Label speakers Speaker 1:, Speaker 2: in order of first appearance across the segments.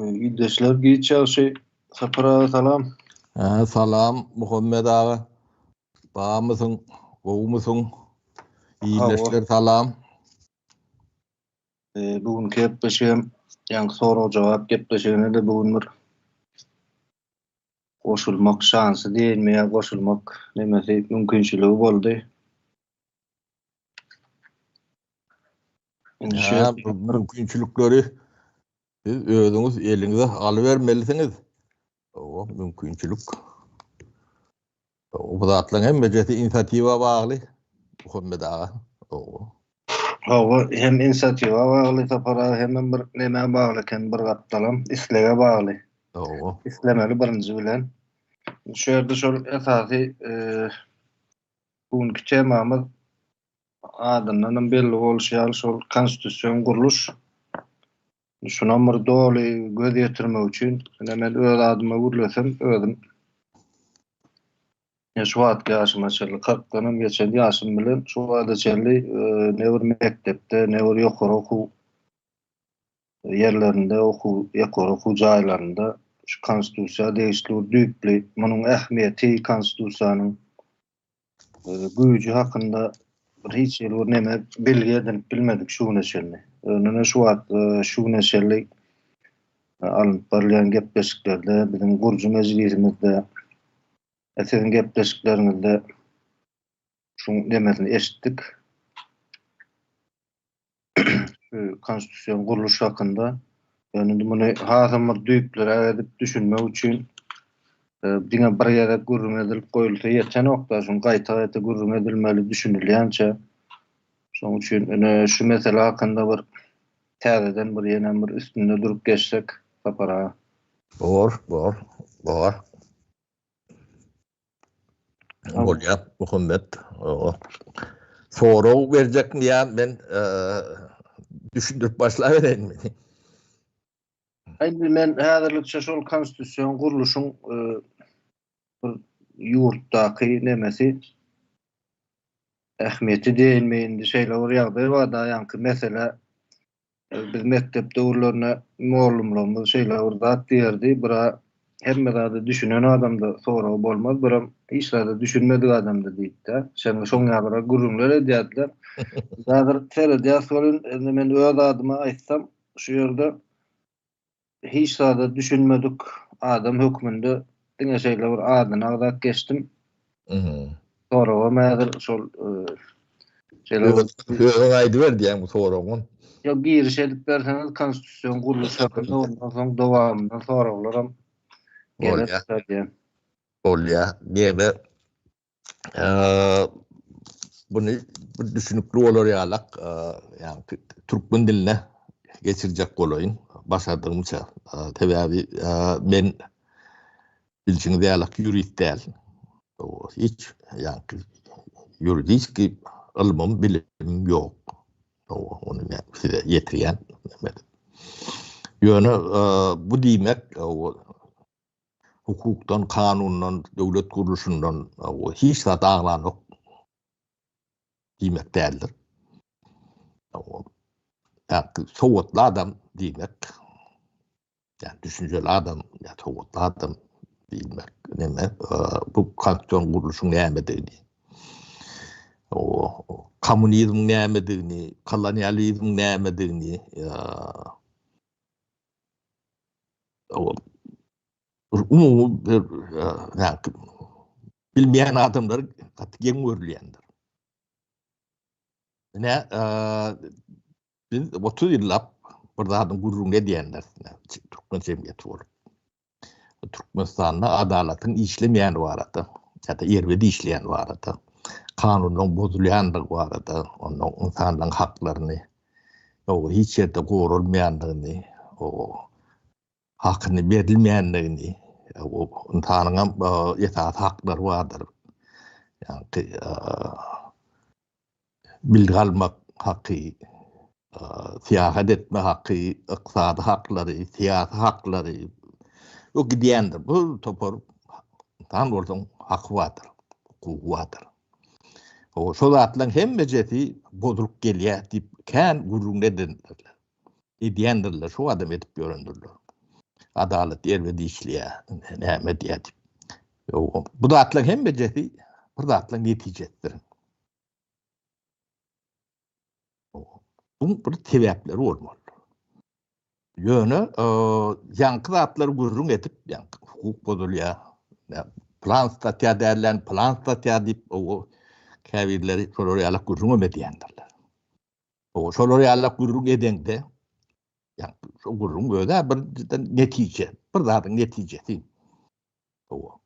Speaker 1: Ildeşler giç ýagşy. Sapar aga salam.
Speaker 2: Hä salam Muhammet aga. Barmysyň? Gowumysyň? Ildeşler salam.
Speaker 1: Bu günki gepleşigem ýaňky sorag-jogap gepleşigine-de bu gün bir goşulmak şansy diýeýinmi ýa goşulmak nemesi mümkinçiligi boldy.
Speaker 2: Indi şu mümkinçilikleri siz özüňiz eliňize alybermelisiňiz. O mümkinçilik. O bu zatlaryň hemmejesi inisiatiwa bagly. Muhammet aga.
Speaker 1: O. Hawa, hem inisiatiwa bagly Sapar aga, hemem bir nämä bagly eken bir gapdalam, islege bagly.
Speaker 2: Hawa.
Speaker 1: Islemeli birinji bilen. Şu ýerde şol esasy bu günki temamyz Adyndanam belli bolşy ýaly şol konstitusion gurluş. Şunam bir doly göz ýetirmek üçin, ine men öz adyma gürlesem, özüm şu wagtky ýaşyma çenli, kyrkdanam geçen ýaşym bilen şu wagta çenli ne bir mekdepde, ne bir ýokary okuw ýerlerinde, okuw ýokary okuw jaýlarynda şu konstitusiýa degişli bir düýpli, munuň ähmiýeti, konstitusiýanyň güýji hakynda bir hiç hili bir neme bilgi edinip bilmedik şu güne çenli. Ýöne şu wagt şu güne çenli alnyp barylýan gepleşiklerde, biziň gurujy mejlisimizde, siziň gepleşikleriňizde şuň nemesini eşitdik. Şu konstitusion gurluş hakynda. Ýöne indi muny hasam bir düýplüräk edip düşünmek üçin e, diňe bir gezek gürrüň edilip goýulsa ýetenok-da, şuny gaýta-gaýta gürrüň edilmeli düşünilýänçe. Şonuň üçin ine şu mesele hakynda bir täzeden bir ýenem bir üstünde durup geçsek Sapar aga.
Speaker 2: Bor, bor, bor. Bolýar, Muhammet. Sorag berjekmi ýa men düşündirip başlabereýinmi?
Speaker 1: Indi men häzirlikçe şol konstitusion gurluşyň bir ýurtdaky nemesi ähmiýeti diýeýinmi indi şeýle bir ýagdaý bar-da, ýaňky mesele Biz mekdep döwürlerinde mugallymlarymyz şeýle bir zat diýerdi, bir-ä hemme zada düşünen adamda sorag bolmaz, birem hiç zada düşünmedik adamda diýip-de. Şeňňe şoň ýalyrak gürrüňler edýärdiler. Häzir seredýäs welin, indi men öz adyma aýtsam, şu ýerde hiç zada düşünmedik adam hökmünde diňe şeýle bir adyny agzap geçdim. Soragam häzir şol
Speaker 2: şeýle Özüň aýdyber diýýän bu soragyň.
Speaker 1: Ýok giriş edip berseňiz konstitusion gurluş hakynda ondan soň dowamynda soraglaram geler diýýän.
Speaker 2: Bolýar. Neme Buny bir düşünikli bolar ýalak, ýagny türkmen diline geçirjek bolaýyn başardygymça. Sebäbi men bilşiňiz ýalak ýurist däl. Hiç ýagny ýuridiski ylmym, bilimim ýok. Ony men size ýetirýän. Ýöne bu diýmek hukukdan, kanundan, döwlet gurluşyndan hiç zat aglanok diýmek däldir. Sowatly adam diýmek, ýa düşünjeli adam, ýa sowatly adam diýmek näme? Bu konstitusion gurluşyň nämedigini, o kommunizmiň nämedigini, kolonializmiň nämedigini, Bir umumy bir bilmeýän adamlar gaty geň görülýändir. Ine, biz 30 ýyllap bir zadyň gürrüňini edýänler, türkmen jemgyýeti bolup. Türkmenistanda adalatyň işlemeýäni barada, ýa-da erbet işleýäni barada, kanunlaryň bozulýandygy barada, ondan ynsanlaryň haklaryny o hiç ýerde goralmaýandygyny, o hakyny berilmeýändigini, o ynsanyňam esasy haklary bardyr. Ýagny bilgi almak haky, syýahat etme haky, ykdysady haklary, syýasy haklary o gidýändir. Bu topar ynsan bolsaň haky bardyr, hukugy bardyr. O şo zatlaryň hemmejesi bozulyp gelýär diýip kän gürrüň edendirler. Edýändirler, şo adam edip ýörendirler. Adalat erbet işleýär, näme edýär diýip. Bu zatlaryň hemmejesi bir zatlaryň netijesidir. Bu bir sebäpleri bolmaly. Ýöne ýaňky zatlary gürrüň edip, ýaňky hukuk bozulýar, plan statýa dälän, plan statýa diýip, o käbirleri şolar ýalak gürrüňem edýändirler. O şolar ýalak gürrüň edeňde, ýaňky şo gürrüň öz-ä bir netije, bir zadyň netijesi. O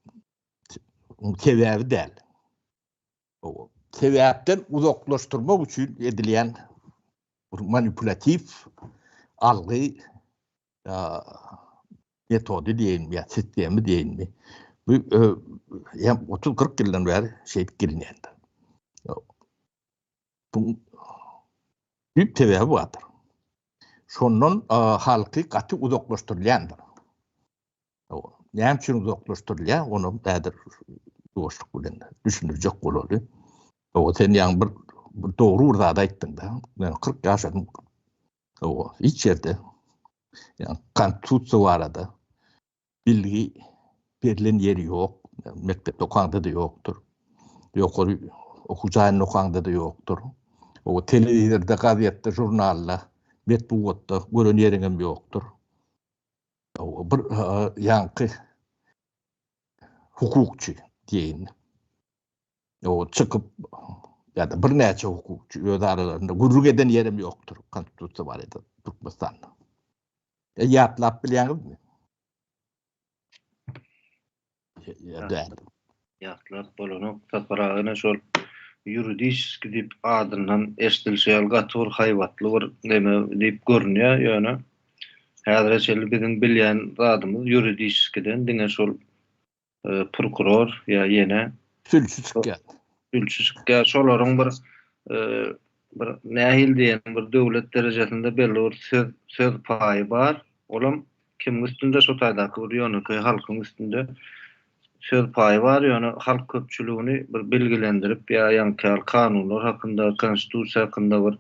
Speaker 2: sebäbi däl. O sebäpden uzaklaşdyrmak üçin edilýän bir manipulatiw algy metody diýeýinmi ýa sistemi diýeýinmi? Bu hem 30-40 ýyldan bäri şeýdip gelinýändir. Bu düýp sebäbi bardyr. Şondan halky gaty uzaklaşdyrylýandyr. Näme üçin uzaklaşdyrylýar, ony häzir ýuwaşlyk bilen düşündirjek bolaly. Owa, sen ýaňy bir, bir dogry bir zat aýtdyň-da. Men 40 ýaşadym. Owa, hiç ýerde ýa konstitusiýa barada bilgi berlen ýeri ýok. Mekdepde okaňda-da ýokdur. Ýokary okuw jaýynda okaňda-da ýokdur. Owa, telewizorda, gazetde, žurnalda, metbugatda gören ýeriňem ýokdur. Bir ýaňky hukukçy diýeýin. O çykyp ýa-da birnäçe hukukçy öz aralarynda gürrüň eden ýerem ýokdur konstitusiýa barada Türkmenistanda. E, ýatlap bilýäňizmi?
Speaker 1: Däl. Ýatlap bolanok. Sapar aga ine şol ýuridiçeskiý diýip adyndan eşidilişi ýaly gaty bir haýbatly bir neme diýip görünýär, ýöne häzire çenli biziň bilýän zadymyz ýuridiçeskiden diňe şol prokuror ýa ýene
Speaker 2: sülçi çykýar.
Speaker 1: Sülçi çykýar. Şolaryň bir bir nähili diýen bir döwlet derejesinde belli bir söz söz paýy bar. Olam Kimiň üstünde şo taýdaky bir ýönekeý halkyň üstünde söz paýy bar, ýöne halk köpçüligini bir bilgilendirip ýa ýaňky ýaly kanunlar hakynda, konstitusiýa hakynda bir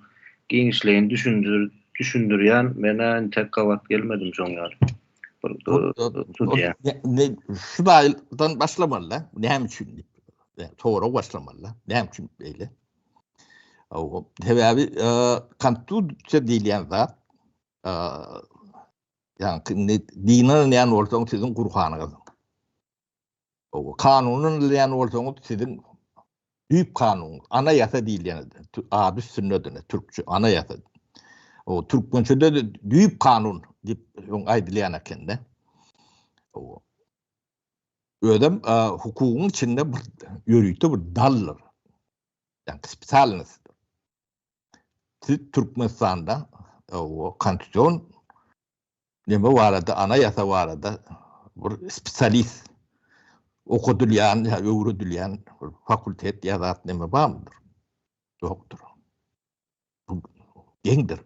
Speaker 1: giňişleýin düşündir düşündirýän men-ä entek gabat gelmedim şoň ýaly bir
Speaker 2: sudýa. Şu daýdan başlamaly-da, näme üçin diýip, sorag başlamaly-da, näme üçin beýle? Sebäbi konstitusiýa diýilýän zat Ýaňky indi dine ynanýan bolsaň siziň Gurhanyňyz. O kanuna ynanýan bolsaňyz siziň düýp kanunyňyz, ana ýasa diýilýän ady üstündedir, türkçe ana ýasa. O türkmençede düýp kanun diýip öň aýdylýan ekende. O özem hukugyň içinde bir ýörite bir daldyr. Ýa spesialnost. Siz Türkmenistanda konstitusion neme barada, ana ýasa barada bir spesialist okadylýan ýa öwredilýän bir fakultet ýa zat neme barmydyr? Ýokdur. Bu geňdir.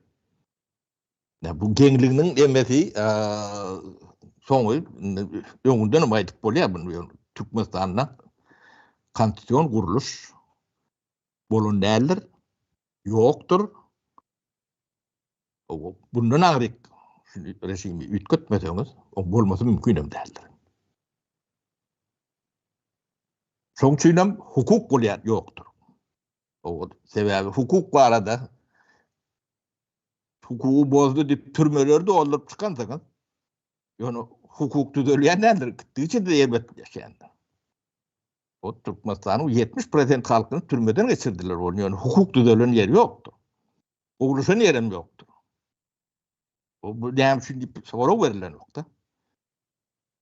Speaker 2: Ýa bu geňliginiň emesi soňy öňünden hem aýdyp bolýar bunu. Türkmenistanda konstitusion gurluş bolan däldir, ýokdur. Bundan agryk şu režimi üýtgetmeseňiz, o bolmasy mümkin hem däldir. Şoň üçin hem hukuk bolýar ýokdur. O sebäbi hukuk barada hukugy bozdy diýip türmeleri dolduryp çykansyňyz, ýöne hukuk düzelýän däldir, gitdigiçe-de erbetleşýändir. O Türkmenistanyň 70 prosent halkyny türmeden geçirdiler ol ýöne hukuk düzelen ýeri ýokdy. Gowulaşan ýerem ýokdy. O bu näme üçin diýip sorag berilen ýokdy.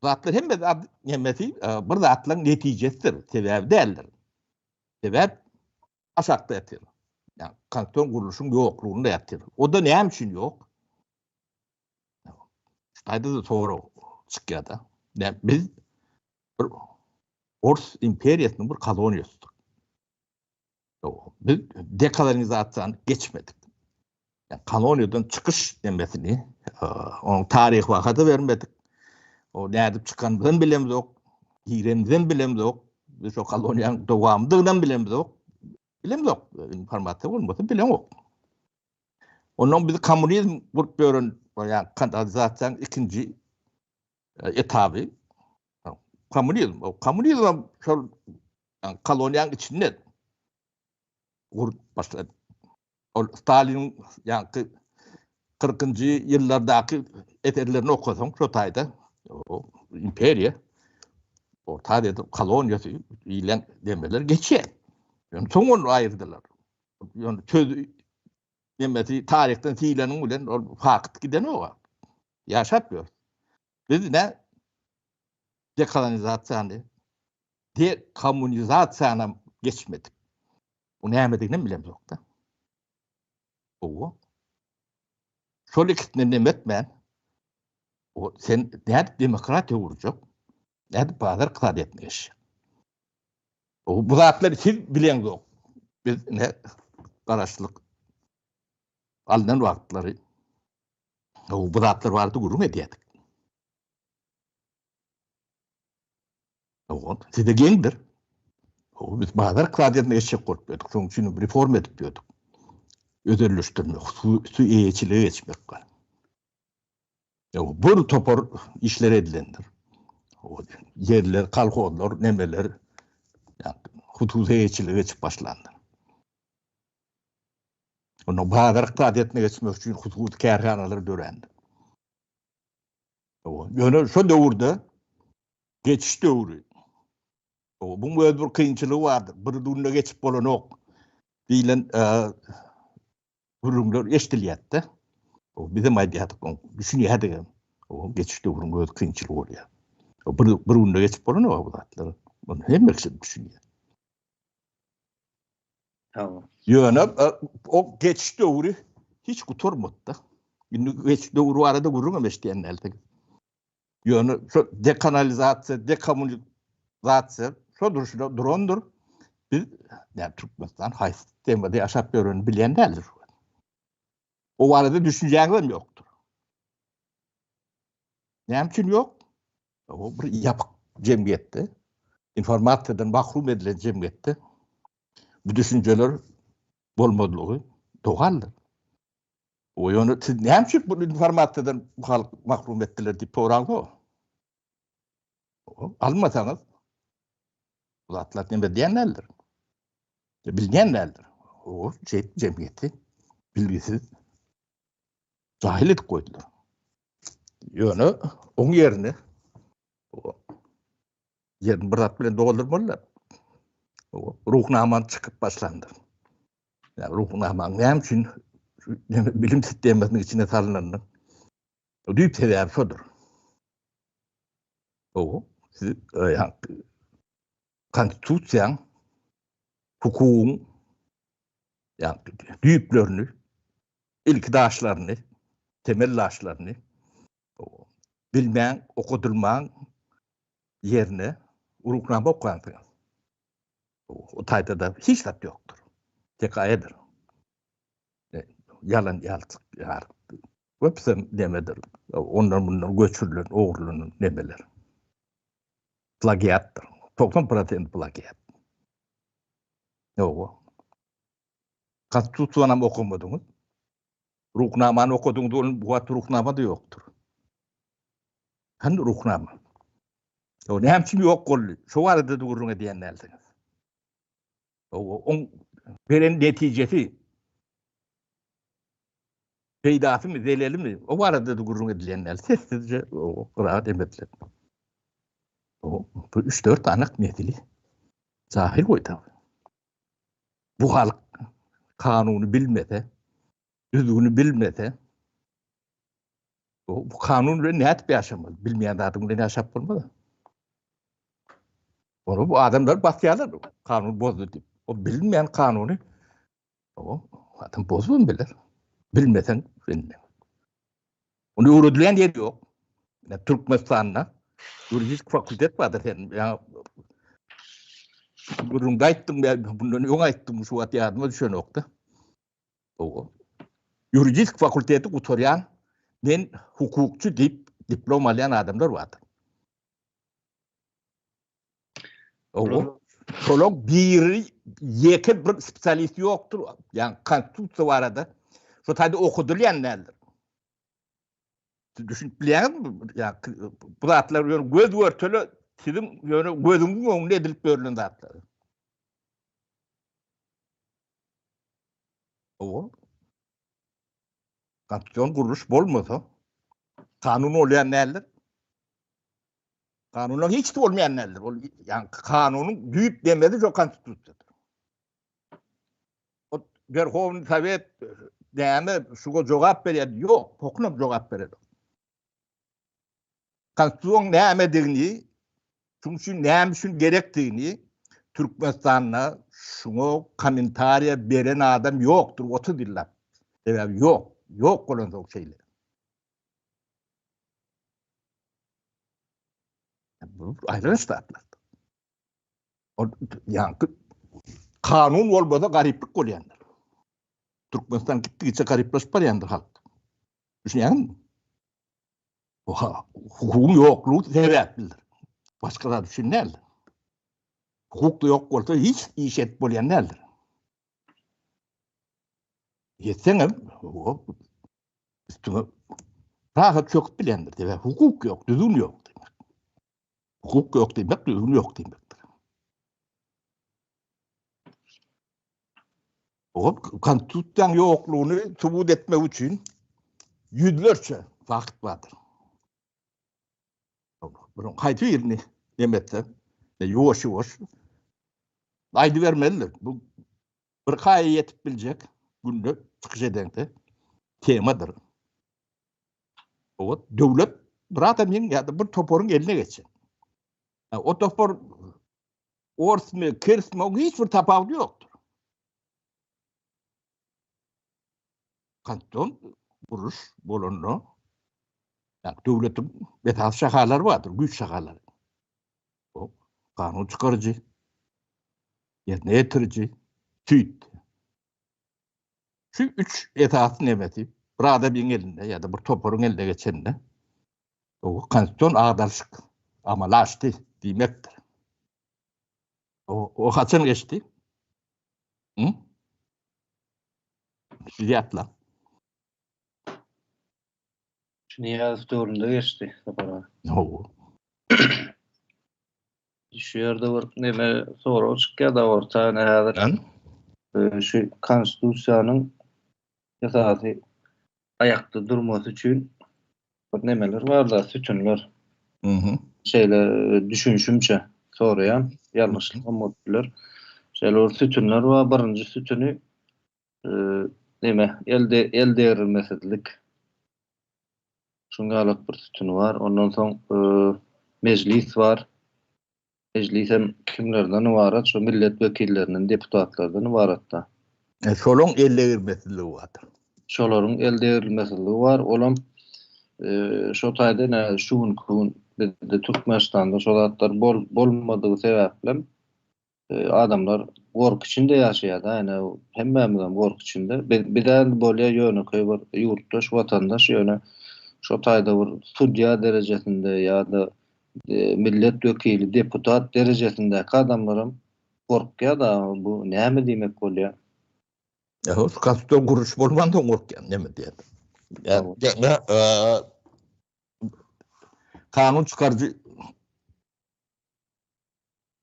Speaker 2: Zatlar hemme zat hemmesi e, bir zatlaryň netijesidir, sebäbi däldir. Sebäp aşakda ýatyr. Ýa konstitusion gurluşyň ýoklugynda ýatyr. O da näme üçin ýok? Şu taýda-da sorag çykýar-da. Biz bir Ors imperiýasynyň bir koloniýasydyk. Biz dekolonizasiýany geçmedik. Yani koloniýadan çykyş demesini, e, onuň taryhy waka-da bermedik. O nädip çykanymyzam bilemzok, girenimizem bilemzok, biz şo koloniýanyň dowamydygynam bilemzok. Bilemzok, informasiýa bolmasa bileňok. Ondan biz kommunizm gurup ýören, ýa kolonizasiýanyň ikinji. etaby kommunizm. Kommunizm hem şol koloniýanyň içinde gurup başlady. Ol Staliniň ýaňky 40-njy ýyllardaky eserlerini okasaň, şo taýda imperiýa Orta Aziýada koloniýasy diýlen demeler geçýär. Ýöne soň ony aýyrdylar. Ýöne söz nemesi taryhdan sileniň bilen ol fakt gidenok. Ýaşap ýör. Biz ne dekolonizasiýany, dekommunizasiýany geçmedik. Bu nämedigini hem bilemzok-da. Owa. Şol ikisini neme etmän, o sen nädip demokratiýa gurjak? Nädip bazar ykdysadyýetine geçjek? O bu zatlary siz bileňzok. Biz ne garaşsyzlyk alnan wagtlary o bu zatlar barada gürrüň edýärdik. Oňa size geňdir. O biz bazar ykdysadyýetine geçjek bolup ýördük. Şonuň üçin reforma edip ýördük. Özelleşdirmek, hususy eýeçilige geçmek bar. Ýok, bir topar işler edilendir. O ýerler, kolhozlar, nemeler hususy eýeçilige geçip başlandyr. Onda bazar ykdysadyýetine geçmek üçin hususy kärhanalar dörändir. Ýöne şo döwürde geçiş döwri. Buň öz bir kynçylygy bardyr. Bir günde geçip bolanok diýlen gürrüňler eşidilýärdi. Biz hem aýdýardyk, düşünýärdik hem. Geçiş döwrüň öz kynçylygy bolýar. Bir, bir günde geçip bolanok bu zatlar. Muny hemme kişi düşünýär.
Speaker 1: Tamam.
Speaker 2: Ýöne o geçiş döwri hiç gutarmady-da. Indi geçiş döwri barada gürrüň hem eşidýän däldik. Ýöne şu dekanalizasiýa, dekommunizasiýa şo durşuna durandyr. Biz ýa Türkmenistan haýsy sistemada ýaşap ýörenini bilýän däldir. O barada düşünjäňiz hem ýokdur. Näme üçin ýok? O bir ýapyk jemgyýetde, informasiýadan mahrum edilen jemgyýetde bu düşünjeler bolmazlygy dogaldyr. O ýöne siz näme üçin bu informasiýadan bu halk mahrum etdiler diýip soraňzok. Almasaňyz bu zatlar näme diýen däldir. Bilýän däldir. O jemgyýeti bilgisiz jahil edip goýdular. Ýöne oň ýerine ýerini bir zat bilen doldurmalylar. Ruhnamany çykyp başlandy. Ýa ruhnamaň näme üçin bilim sistemasynyň içine salynanyny düýp sebäbi şodur. O siz e, konstitusiýaň hukugyň ýa düýplerini ilki daşlaryny temel daşlaryny bilmäň, okadylmaň ýerine ruhnama okansyňyz. O taýda-da hiç zat ýokdur. Hekaýadyr. E, ýalan ýalçyk ýar. Köpüsem nemedir. Ondan mundan göçürilen, ogurlanan nemeler. Plagiatdyr. 90% plagiat. Ýoga. Konstitusiýany hem okamadyňyz. Ruhnamany okadyňyz, ol bu wagt ruhnama-da ýokdur. Hany ruhnama? O näme üçin ýok boldy? Şo barada da gürrüň edýän dälsiňiz. O oň beren netijesi peýdasymy, zelelimi, o barada da gürrüň edilýän däl. Sessizje o gyra demediler. O bu 3-4 anyk nesili jahil goýdy. Bu halk kanuny bilmese, düzgüni bilmese, Bu kanun bilen nädip ýaşamaly? Bilmeýän zadyň bilen ýaşap bolmaz. Ony bu adamlar basýarlar, kanun bozdy diýip. O bilinmeýän kanuny o adam bozubam biler. Bilmeseň indi. Ony öwredilýän ýeri ýok. Ine Türkmenistanda ýuridik fakultet bardyr sen. Ýa gürrüňde aýtdym, bundan öň aýtdym, şu wagt ýadyma düşenokda. Ýuridik fakulteti gutarýan men hukukçy diýip diplom alýan adamlar bardyr. Owa. Şolaň biri ýeke bir spesialist ýokdur. Ýagny konstitusiýa barada şo taýda okadylýan däldir. Düşünip bilýäňizmi? Ýa bu zatlar ýöne göz görtele siziň ýöne gözüňiziň öňünde edilip ýörlen zatlar. O. Konstitusion gurluş bolmasa kanun bolýan däldir. Kanunlaryň hiç bolmaýan däldir. Ol ýa kanunyň düýp demeli şo konstitusiýadyr. O Werhownyý Sowet näme şuňa jogap berýär? Ýok, pokunam jogap berenok. Konstitusiýanyň nämedigini, şuň üçin näme üçin gerekdigini Türkmenistanda şuňa kommentariýa beren adam ýokdur 30 ýyllap. Sebäbi ýok, ýok bolansoň şeýle. Bu aýrylyş zatlar. Ol ýaňky kanun bolmasa garyplyk bolýandyr. Türkmenistan gitdigiçe garyplaşyp barýandyr halk. Düşünýäňmi? Oha, hukugyň ýoklugy sebäplidir. Başga zat üçin däl. Hukuk da ýok bolsa hiç iş edip bolýan däldir. Ýetseňem, üstüňe rahat çöküp bilýändir. Sebäbi hukuk ýok, düzgün ýok diýmek. Hukuk ýok diýmek, düzgün ýok diýmekdir. O konstitusiýanyň ýoklugyny subut etmek üçin ýüzlerçe fakt bardyr. Bunuň haýsy birini dem etse, ýuwaş-ýuwaş aýdybermelidir. Bu bir kaýa ýetip biljek günde çykyş edeňde temadyr. O döwlet bir adamyň ýa-da bir toparyň eline geçen. O topar orsmy, kirsmi, oň hiç bir tapawudy ýokdur. Konstitusion gurluş bolanda, ýa döwletiň esasy şahalary bardyr, güýç şahalary. O kanun çykaryjy, ýerine ýetiriji, süýt. Şu üç esasy nemesi bir adamyň elinde ýa-da bir toparyň eline geçende o konstitusion agdaryşyk amala aşdy diýmekdir. O, o haçan geçdi? Hı? Siz ýatlaň.
Speaker 1: Nyýazow döwründe geçdi Sapar aga.
Speaker 2: Hawa.
Speaker 1: Şu ýerde bir neme sorag çykýar da orta ine häzir. Şu konstitusiýanyň esasy aýakda durmasy üçin bir nemeler bar-da, sütünler.
Speaker 2: Mhm.
Speaker 1: Şeýle düşünşimçe soraýan, ýalňyşlygam bolup biler. Şeýle bir sütünler bar, birinji sütüni neme, elde el degrilmesizlik. Şuň ýalak bir sütüni bar. Ondan soň mejlis bar. Mejlis hem kimlerden ybarat? Şo millet wekillerinden, deputatlardan ybarat-da.
Speaker 2: E, şolaň el degirmesizligi bardyr.
Speaker 1: Şolaryň el degrilmesizligi bar. Olam şo taýda ine şu günki gün bizde Türkmenistanda şo zatlar bol bolmadygy sebäplem adamlar gorky içinde ýaşaýar-da, ine hemmämizem gorky içinde. Biz biz indi bolýar ýönekeý bir ýurtdaş, watandaş, ýöne şo taýda bir sudýa derejesinde ýa-da millet wekili, deputat derejesindäki adamlaram gorkýar-da, bu näme diýmek bolýar?
Speaker 2: Ýa şu konstitusion gurluş bolmansoň gorkýan, näme diýýär. Ýa kanun çykaryjy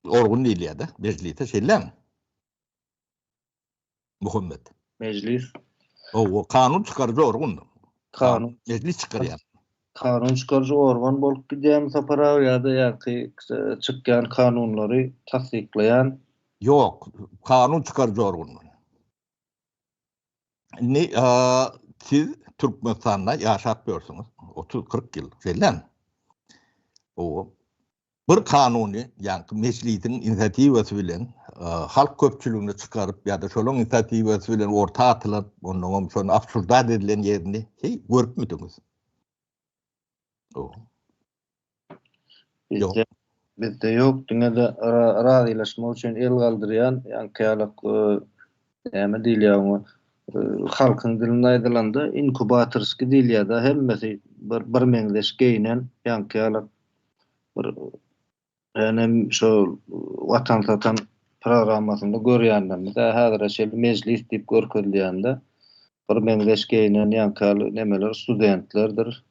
Speaker 2: organ diýilýär-de, mejlise şeýlemi? Muhammet.
Speaker 1: Mejlis.
Speaker 2: Owa, kanun çykaryjy organ.
Speaker 1: Kanun.
Speaker 2: Mejlis çykarýar.
Speaker 1: Kanun çykaryjy organ bolup gidýärmi Sapar aga ýa-da ýaňky çykýan kanunlary tassyklaýan?
Speaker 2: Ýok, kanun çykaryjy organ. Indi siz Türkmenistanda ýaşap ýörsüňiz, 30-40 ýyl, şeýlemi? Owa. Bir kanuny, ýagny mejlisiň inisiatiwasy bilen halk köpçüligine çykaryp ýa-da şolaryň inisiatiwasy bilen orta atylyp, onnoňam şony obsujdat edilen ýerini heý görüpmidiňiz?
Speaker 1: Bizde bizde ýok, diňe-de razylaşmak üçin el galdyrýan, ýaňky ýalak näme diýilýär oňa, halkyň dilinde aýdylanda inkubatorskiý diýilýär-de, hemmesi bir birmeňzeş geýnen, ýaňky ýalak bir ýöne şo Watan satan programmasynda görýänlerimiz-ä häzire çenli mejlis diýip görkezilýände bir meňzeş geýnen ýaňky ýaly nemeler studentlerdir.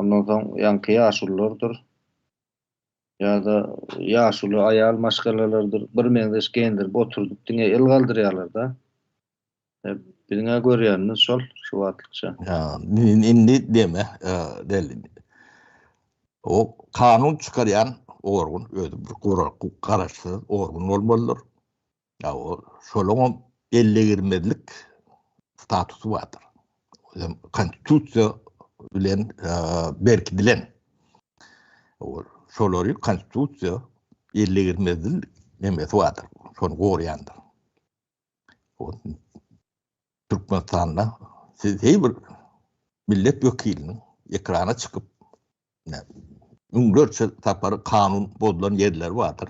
Speaker 1: Ondan soň ýaňky ýaşululardyr ýa-da ýaşuly aýal maşgalalardyr birmeňzeş geýindirip oturdyp diňe el galdyrýarlar-da. Biziň-ä görýänimiz şol şu wagtlykça.
Speaker 2: Indi deme, Delli. O kanun çykarýan organ özi bir garaşsyz organ bolmalydyr. Ýa o şolaňam ellegirmezlik statusy bardyr. Özem konstitusiýa bilen berkidilen. O şolary konstitusiýa ellegirmezlik nemesi bardyr. Şony goraýandyr. O Türkmenistanda siz heý bir millet wekiliniň ekrana çykyp Müňlerçe sapar kanun bozulan ýerleri bardyr.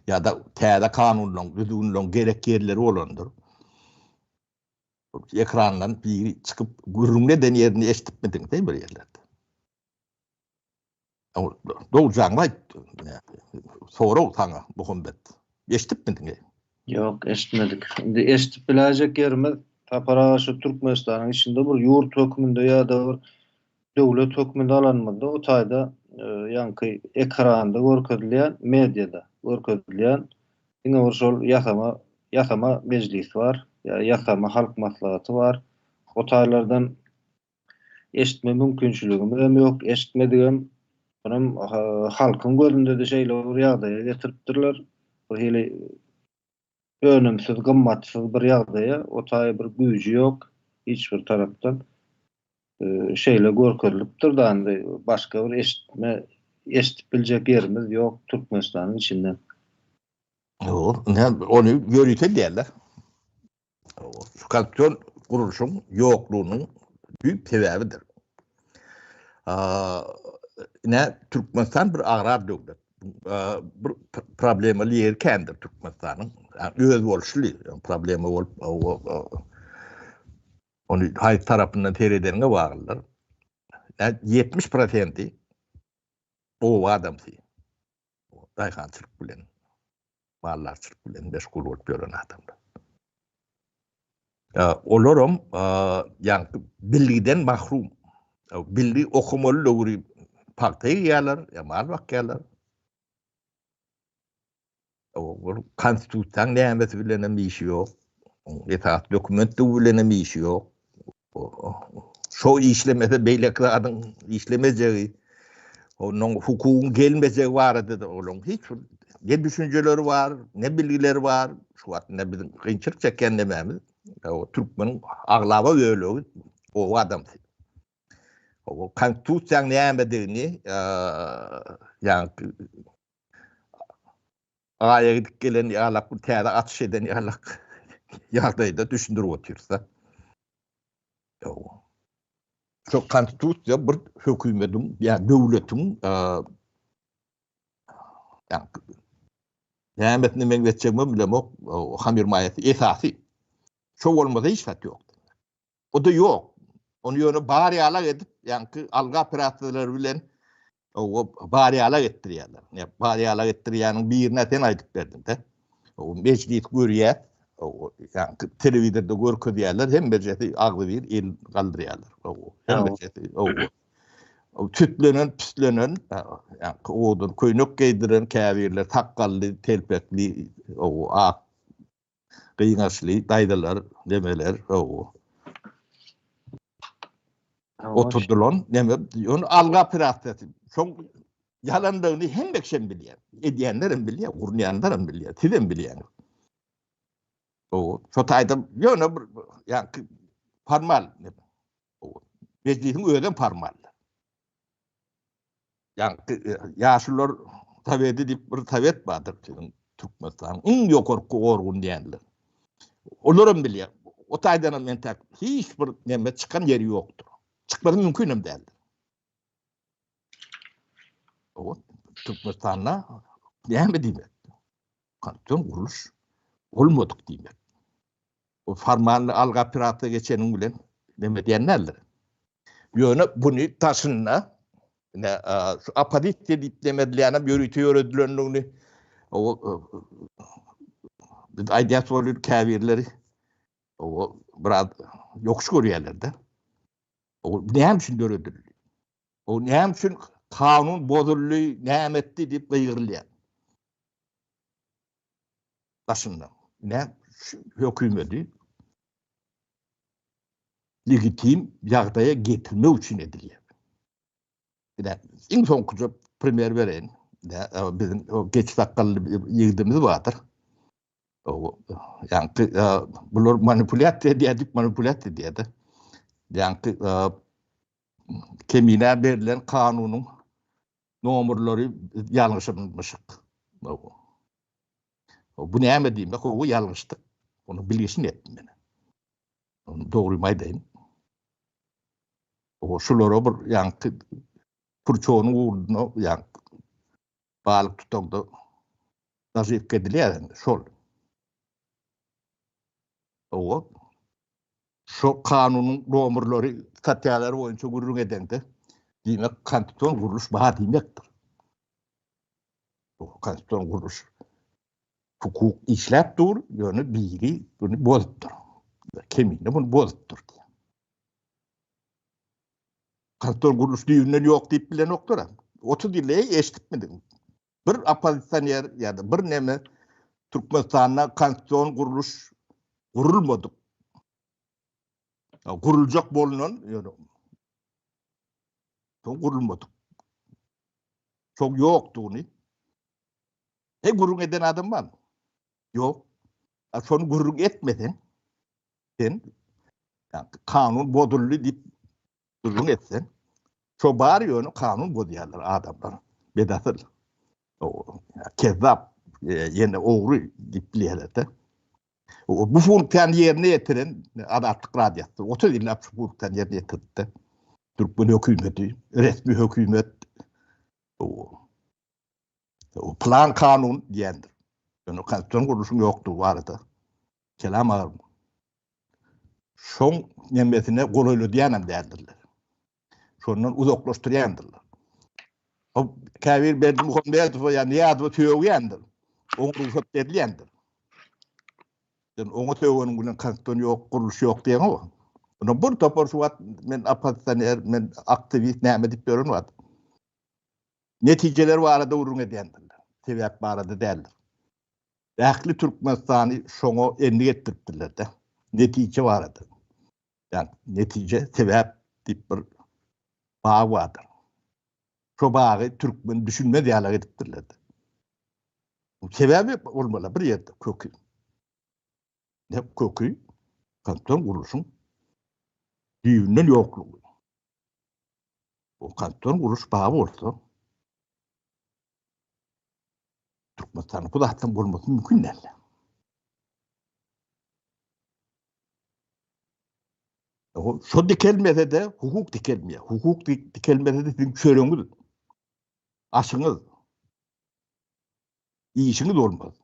Speaker 2: Ýa-da täze kanunlaryň, düzgünleriň gerek ýerleri bolandyr. Ekrandan biri çykyp gürrüň eden ýerini eşidipmidiňiz bir ýerlerde? Dogrujaňy aýt. Sorag saňa, Muhammet. Eşidipmidiň?
Speaker 1: Ýok, eşitmedik. Indi eşidip biläýjek ýerimiz Sapar aga şu Türkmenistanyň içinde bir ýurt hökmünde ýa-da bir döwlet hökmünde alanymyzda o taýda ýaňky ekranda görkezilýän mediada görkezilýän diňe bir şol ýasama ýasama mejlis bar ýa ýasama halk maslahaty bar. O taýlardan eşitme mümkinçiligimiz hem ýok, eşitmedigem. Munam halkyň gözünde-de şeýle bir ýagdaýa getiripdirler. Bir hili önümsiz, gymmatsyz bir ýagdaýa, o taýy bir güýji ýok hiç bir tarapdan. Şeýle görkezilipdir da indi başga bir eşitme, eşidip biljek ýerimiz ýok Türkmenistanyň içinde.
Speaker 2: Ýok, ine ony ýörite diýerler. Şu konstitusion gurluşyň ýoklugynyň düýp sebäbidir. Ine Türkmenistan bir agrar döwlet. Bir problemaly ýeri kändir Türkmenistanyň. Özboluşly problema bolup ony haýsy tarapyndan seredeniňe baglydyr. 70 prosenti oba adamsy. Daýhançylyk bilen, maldarçylyk bilen meşgul bolup ýören adamlar. Olaram ýaňky bilgiden mahrum. Bilgi okamaly döwri pagta egýärler, ýa mal bakýarlar. Ol konstitusiýanyň nämesi bilen hem işi ýok. Esasy dokumentdigi bilen hem işi ýok. Şo işlemese beýleki zadyň işlemejegi, onuň hukugyň gelmejegi barada-da olaryň hiç bir ne düşünjeleri bar, ne bilgileri bar. Şu wagt ine biziň kynçylyk çekýän nemämiz, türkmeniň aglaba bölegi oba adamsy. Konstitusiýanyň nämedigini, ýagny Aýa gidip gelen ýalak bir täze açyş eden ýalak ýagdaýda düşündirip otyrys-da. Şu konstitusiýa bir hökümetiň ýa döwletiň nämesine meňzetjegimi bilemok, hamyr maýasy esasy. Şo bolmasa hiç zat ýok. O-da ýok. Ony ýöne bar ýalak edip, ýaňky algy operasiýalary bilen o bar ýalak etdirýärler. Ýa bar ýalak etdirýäniň birine sen aýdyp berdiň-de. O mejlis görýär, o ýaňky telewizorda görkezýärler, hemmejesi agzybir el galdyrýarlar. O hemmejesi o o tütlenen, püslenen, ýaňky owadan köýnek geýdiren käbirler sakgally, telpekli, o ak Gyňaçly daýzalar, nemeler, hawa. Oturdylan, neme, ýöne algy operasiýasy. Şoň ýalandygyny hemme kişi hem bilýär. Edýänler hem bilýär, gurnaýanlar hem bilýär, siz hem bilýäňiz. Hawa, şo taýda ýöne bir ýaňky formal neme. Hawa. Mejlisiň özem formal. Ýaňky ýaşulular soweti diýip bir sowet bardyr siziň Türkmenistanyň iň ýokarky organ diýenler. Olar hem bilýär. O taýdan hem entäk hiç bir neme çykan ýeri ýokdur. Çykmasy mümkin hem däldir. O Türkmenistanda näme diýmek? Konstitusion gurluş bolmadyk diýmek. O formalny alga operasiýa geçeniň bilen neme diýen däldir. Ýöne buny daşynda ine şu oppozisiýa diýip demedilýänem ýörite ýöredilendigini o biz aýdýas bolýar käbirleri o biraz ýokuş görýärler-de. O näme üçin döredildi? O näme üçin kanun bozuldy, näme etdi diýip gygyrylýar. Daşynda. Näme hökümeti legitim ýagdaýa getirmek üçin edilýär. Ine, iň soňkuja primer bereýin. Biziň geç sakgally ýigidimiz bardyr. Ýaňky bular manipulýasiýa edýär diýip manipulýasiýa edýär-de. Ýaňky Kemine berlen kanunyň nomerleri ýalňyşylmyşyk. Bu näme diýmek? Gowy ýalňyşdyk. Onu bilgeşin etdim men. Onu dogrymy aýdaýyn. O şulara bir ýaňky purçonyň ugruna ýaňky balyk tutaňda naživka edilýär indi şol. Owa. Şo kanunyň nomerleri, statýalary boýunça gürrüň edeňde, diýmek, konstitusion gurluş bar diýmekdir. Bu konstitusion gurluş hukuk işläp dur, ýöne biri bunu bozupdyr. Kemine bunu bozupdyr diýýär. Konstitusion gurluş düýbünden ýok diýip bilenoklar. 30 ýyl eý eşidipmidiň? Bir oppozisioner ýa-da bir neme Türkmenistanda konstitusion gurluş gurulmadyk. Guruljak bolunan ýöne soň gurulmadyk. Şoň ýokdugyny He gürrüň eden adam barmy? Ýok. A şony gürrüň etmeseň sen kanun bozuldy diýip gürrüň etseň, şo bar ýöne kanun bozýarlar adamlar. Bedasyl. Kezzap, ýene ogry diýip bilýärler-de. Bu funksiýany ýerine ýetiren Azatlyk Radiosydyr. 30 ýyllap şu funksiýany ýerine ýetirdi. Türkmen hökümeti, resmi hökümet o plan kanun diýendir. Ýöne konstitusion gurluşyň ýokdugy barada kelam agyr. Şoň nemesine golaýladýan hem däldirler. Şondan uzaklaşdyrýandyrlar. O käbir Berdimuhamedowa ýa Nyýazowa sögýändir. Oňa rugsat berilýändir. Sen oňa sögeniň bilen konstitusion ýok, gurluş ýok diýeňok. Onda bir topar şu wagt men oppozisioner, men aktiwist näme diýip ýören wagt. Netijeler barada gürrüň edýändirler. Sebäp barada däldir. Ähli Türkmenistany şoňa endik etdiripdirler-de. Netije barada. Ýagny netije, sebäp diýip bir bag bardyr. Şo bagy türkmen düşünmez ýaly edipdirler-de. Sebäbi bolmaly bir ýerde köki. Ne köki? Konstitusion gurluşyň düýbünden ýoklugy. O konstitusion gurluş bar bolsa, Türkmenistanda bu zatlaryň bolmasy mümkin däl. Şo dikelmese-de hukuk dikelmeýär. Hukuk dikelmese-de siziň çöregiňiz, aşyňyz, işiňiz bolmaz.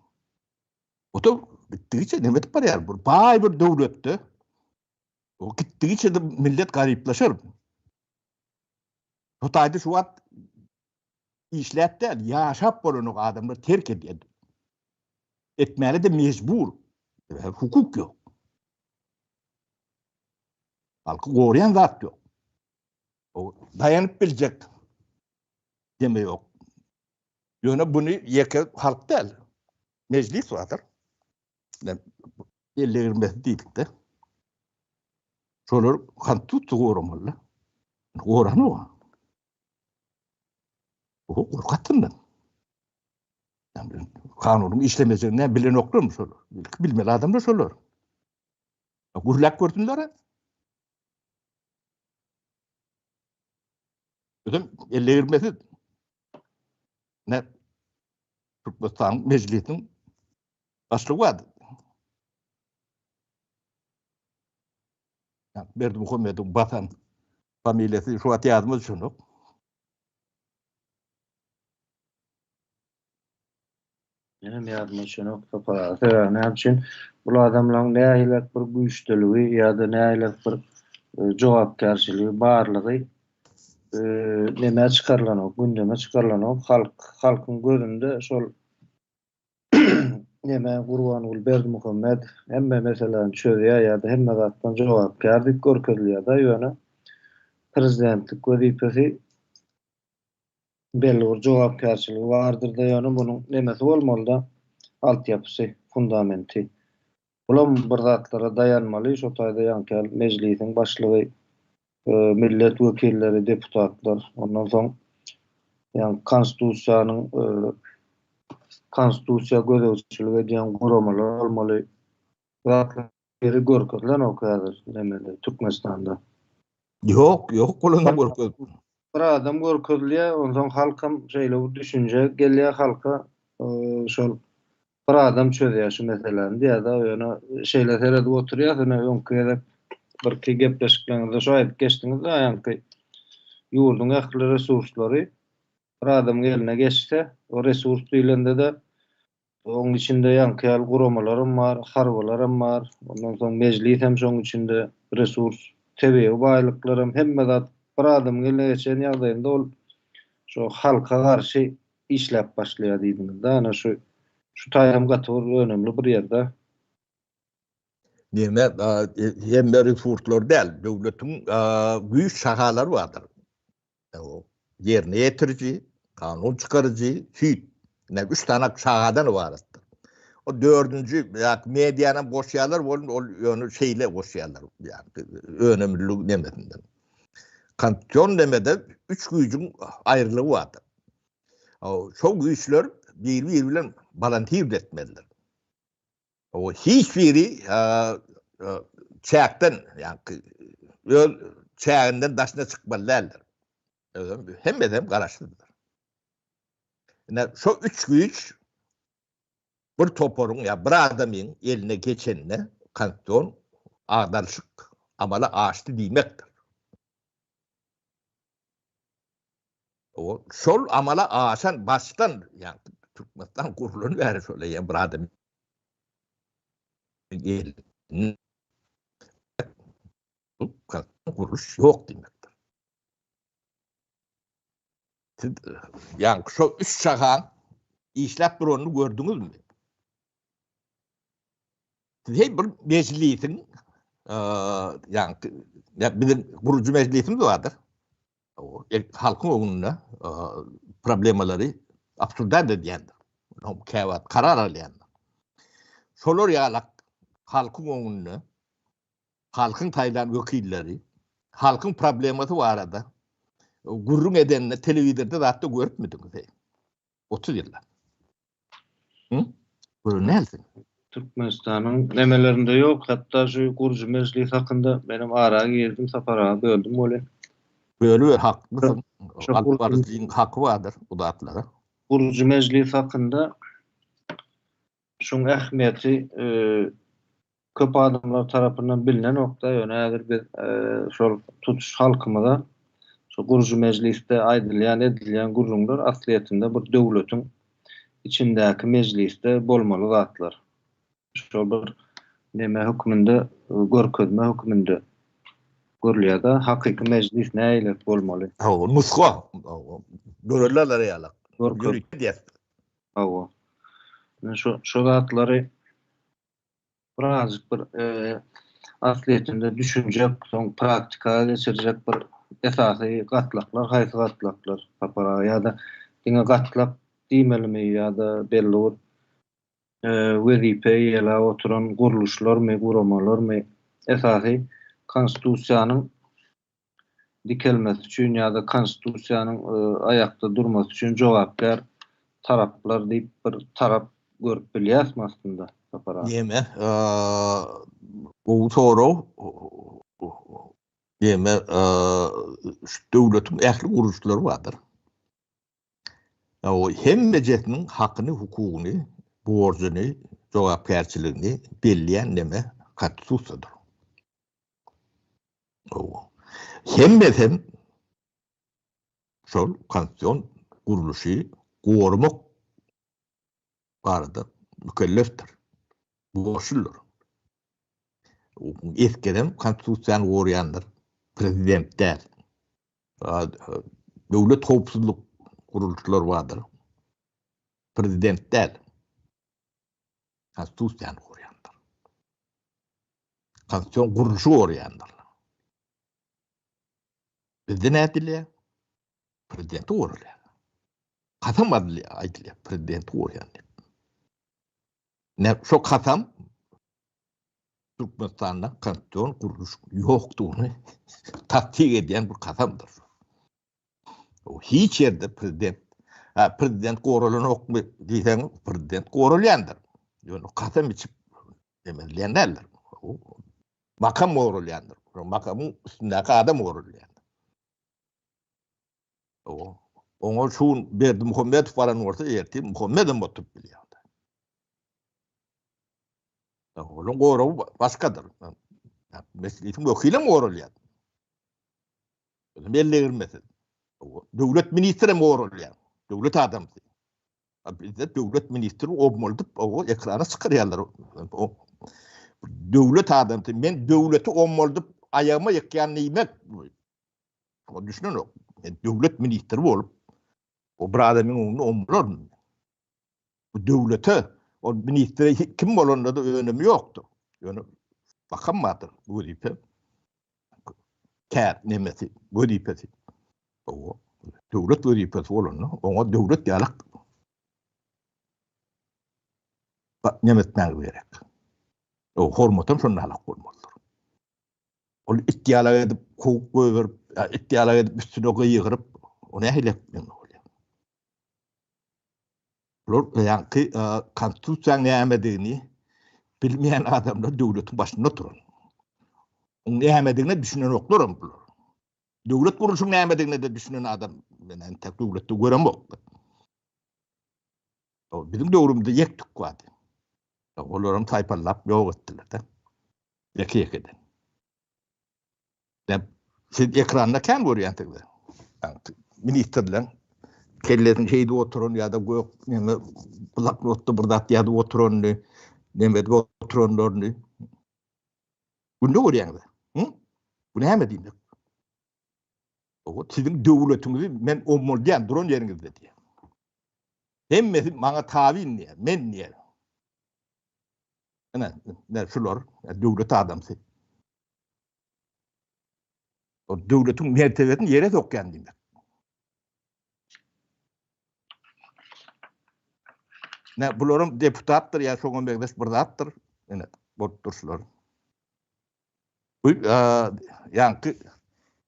Speaker 2: O da gitdigiçe neme edip barýar? Bir baý bir döwletde o gitdigiçe de millet garyplaşar. Bu taýda şu wagt işläp däl, ýaşap bolanok adamlar terk edýär. Etmäne de mejbur. Sebäbi hukuk ýok. Halky goraýan zat ýok. O daýanyp biljek deme ýok. Ýöne buny ýeke halk däl. Mejlis bardyr. Elle girmesi diýdik-de. Şolar konstitusiýa goramaly. Goranok. O gorkatyndan. Kanunyň işlemejegini näme bilenoklarmy şolar? Ilki bilmeli adamlar şolar. Gürläp görsünler. Özüm elle girmesi ne Türkmenistan meclisiniň başlygy bardy. Berdimuhamedowyň basan familiýasy şu wagt ýadyma düşenok.
Speaker 1: Menem ýadyma düşenok Sapar aga. Sebäbi näme üçin bul adamlaryň nähilek bir güýçlüligi ýa-da nähilek bir jogapkärçiligi barlygy nämä çykarylanok, gündeme çykarylanok. Halk halkyň gözünde şol Neme Gurbanguly Berdimuhamedow hemme meseläni çözýär ýa-da hemme zatdan jogapkär diýip görkezilýär-de, ýöne prezidentlik wezipesi. Belli bir jogapkärçiligi bardyr-da, ýöne munuň nemesi bolmaly-da, altyapysy, fundamenti. Bulam bir zatlara daýanmaly, şo taýda ýaňky ýaly mejlisiň başlygy, millet wekilleri, deputatlar, ondan soň ýaňky konstitusiýanyň konstitusiýa gözegçilik edýän guramalar bolmaly. Bu zatlar ýeri görkezilenok häzir nemede Türkmenistanda.
Speaker 2: Ýok, ýok bolanda görkezip.
Speaker 1: Bir adam görkezilýär, onsoň halkam şeýle bir düşünje gelýär halka, şol bir adam çözýär şu meseläni diýýär-de, ýöne şeýle seredip oturýas, ine öňki gezek birki gepleşikleriňizde şo aýdyp geçdiňiz-de, ýaňky ýurduň ähli resurslary bir adamyň eline geçse, o resurs diýlende-de oň içinde ýaňky ýaly guramalaram bar, harbylaram bar, ondan soň mejlisem şoň içinde resurs, tebigy baýlyklaram hemme zat bir adamyň eline geçen ýagdaýynda ol şo halka garşy işläp başlaýar diýdiňiz-de, ana şu şu taýam gaty bir önemli bir ýerde.
Speaker 2: Neme, hemme resurslar däl, döwletiň güýç şahalary bardyr. Ýerine ýetiriji, kanun çykaryjy, süýt. Ine, üç sany şahadan ybaratdyr. O dördünji, ýa medianam goşýarlar, ol ol ýöne şeýle goşýarlar, ýa önemlilik nemesinden. Konstitusion nemede üç güýjüň aýrylygy bardyr. Şo güýçler biri-biri bilen balansir etmelidir. O hiç biri çäkden, ýa-ni öz çäginden daşyna çykmaly däldir. Özem hemmesi hem garaşsyzdyr. Ine şo üç güýç bir toparyň ýa bir adamyň eline geçende konstitusion agdaryşyk amala aşdy diýmekdir. O şol amala aşan başdan, ýa Türkmenistan gurlan bäri şol eýýäm bir adam elinde bu gurluş ýok diýmekdir. Siz ýa şo üç şahaň işläp duranyny gördüňizmi? Siz heý bir mejlisiň ýa biziň gurujy mejlisimiz bardyr. Halkyň öňünde problemalary obsurdat edýändir. Käwagt karar alýandyr. Şolar ýalak halkyň öňünde halkyň saýlan wekilleri halkyň problemasy barada gürrüň edenini telewizorda zatda görüpmidiňiz heý? 30 ýylda. Hı? Gören dälsiň.
Speaker 1: Türkmenistanyň nemelerinde ýok, hatda şu gurujy mejlis hakynda menem ara girdim, Sapar aga böldüm welin.
Speaker 2: Bölüber haklysyň. Alyp baryjyň haky bardyr bu zatlara.
Speaker 1: Gurujy mejlis hakynda şuň ähmiýeti köp adamlar tarapyndan bilnenokda, ýöne häzir biz şol tutuş halkymyza şu gurujy mejlisde aýdylýan, edilýän gürrüňler aslyýetinde bir döwletiň içindäki mejlisde bolmaly zatlar. Şol bir neme hökmünde, görkezme hökmünde görülýär-de, hakyky mejlis nähili bolmaly?
Speaker 2: Hawa, nusga. Görerler ýaly.
Speaker 1: Görkezme. Hawa. Şu şu zatlary birazjyk bir aslyýetinde düşünjek, soň praktika geçirjek bir esasy gatlaklar haýsy gatlaklar Sapar aga ýa-da diňe gatlak diýmelimi ýa-da belli bir wezipe eýeläp oturan gurluşlarmy, guramalarmy esasy konstitusiýanyň dikelmesi üçin ýa-da konstitusiýanyň aýakda durmasy üçin jogapkär taraplar diýip bir tarap görüp bilýäsmi aslynda Sapar aga?
Speaker 2: Neme, gowy sorag. Neme, şu döwletiň ähli gurluşlary bardyr. O hemmejesiniň hakyny, hukugyny, borjuny, jogapkärçiligini belleýän neme konstitusiýadyr. Hemmesem şol konstitusion gurluşy goramak barada mükellefdir, borçludyr. Esgerem konstitusiýany goraýandyr, prezident däl. Döwlet howpsuzlyk gurluşlary bardyr, prezident däl. Konstitusiýany goraýandyr. Konstitusion gurluşy goraýandyr. Bizde nädilýär? Prezidenti goralýar. Kasam aýdylýar, prezidenti goraýan diýip. Ne şo kasam Türkmenistanda konstitusion gurluş ýokdugyny tassyk edýän bir kasamdyr. O hiç ýerde prezident, ha prezident goralanokmy diýseň, prezident goralýandyr. Ýöne kasam içip demezleýän däldir. Makam goralýandyr. Makamyň üstündäki adam goralýandyr. Oňa şu gün Berdimuhamedow baran bolsa, ertir Muhammedem oturyp bilýär. Onuň goragy başgadyr. Mejlisiň wekili hem goralýar. Belli girmesin. Döwlet ministri hem goralýar. Döwlet adamsy. Bizde döwlet ministri ommaldyp, o ekrana çykarýarlar. Döwlet adamsy, men döwleti ommaldyp aýagyma ýykýan diýmek. O düşünenok. Men döwlet ministri bolup, o bir adamyň öňünde ommalarmy? Bu döwlete, ol ministre kim bolanda-da önemi ýokdur. Ýöne makam bardyr, wezipe. Kär nemesi, wezipesi. O döwlet wezipesi bolanda, oňa döwlet ýalak neme etmäge gerek. O hormatam şonda alak bolmalydyr. Ol it ýalak edip kowup goýberip, it ýalak edip üstüne gygyryp, o nähili neme bolýar? Bular ýaňky konstitusiýanyň nämedigini bilmeýän adamlar döwletiň başynda oturan. Oň nämedigine düşünenoklar hem bular. Döwlet gurluşyň nämedigine de düşünen adam men entek döwletde göremok. Biziň döwrümizde ýek-tük bardy. Olaram taýpalap ýok etdiler-de. Ýeke-ýekeden. Siz ekranda kän görýänsiňiz. Ministrleň kellesini şeýdip oturan ýa-da gök neme bloknotda bir zat ýazyp oturanyny, neme edip oturanlaryny günde görýäňiz. Hı? Bu näme diýmek? O siziň döwletiňizi men omaldýan duran ýeriňizde diýýär. Hemmesi maňa tabyn diýýär, men diýýär. Ine, ine şular döwlet adamsy. O döwletiň mertebesini ýere sokýan diýmek. Ne bularyň deputatdyr ýa şoňa meňzeş bir zatdyr. Ine, bolup durşular. Bu ýaňky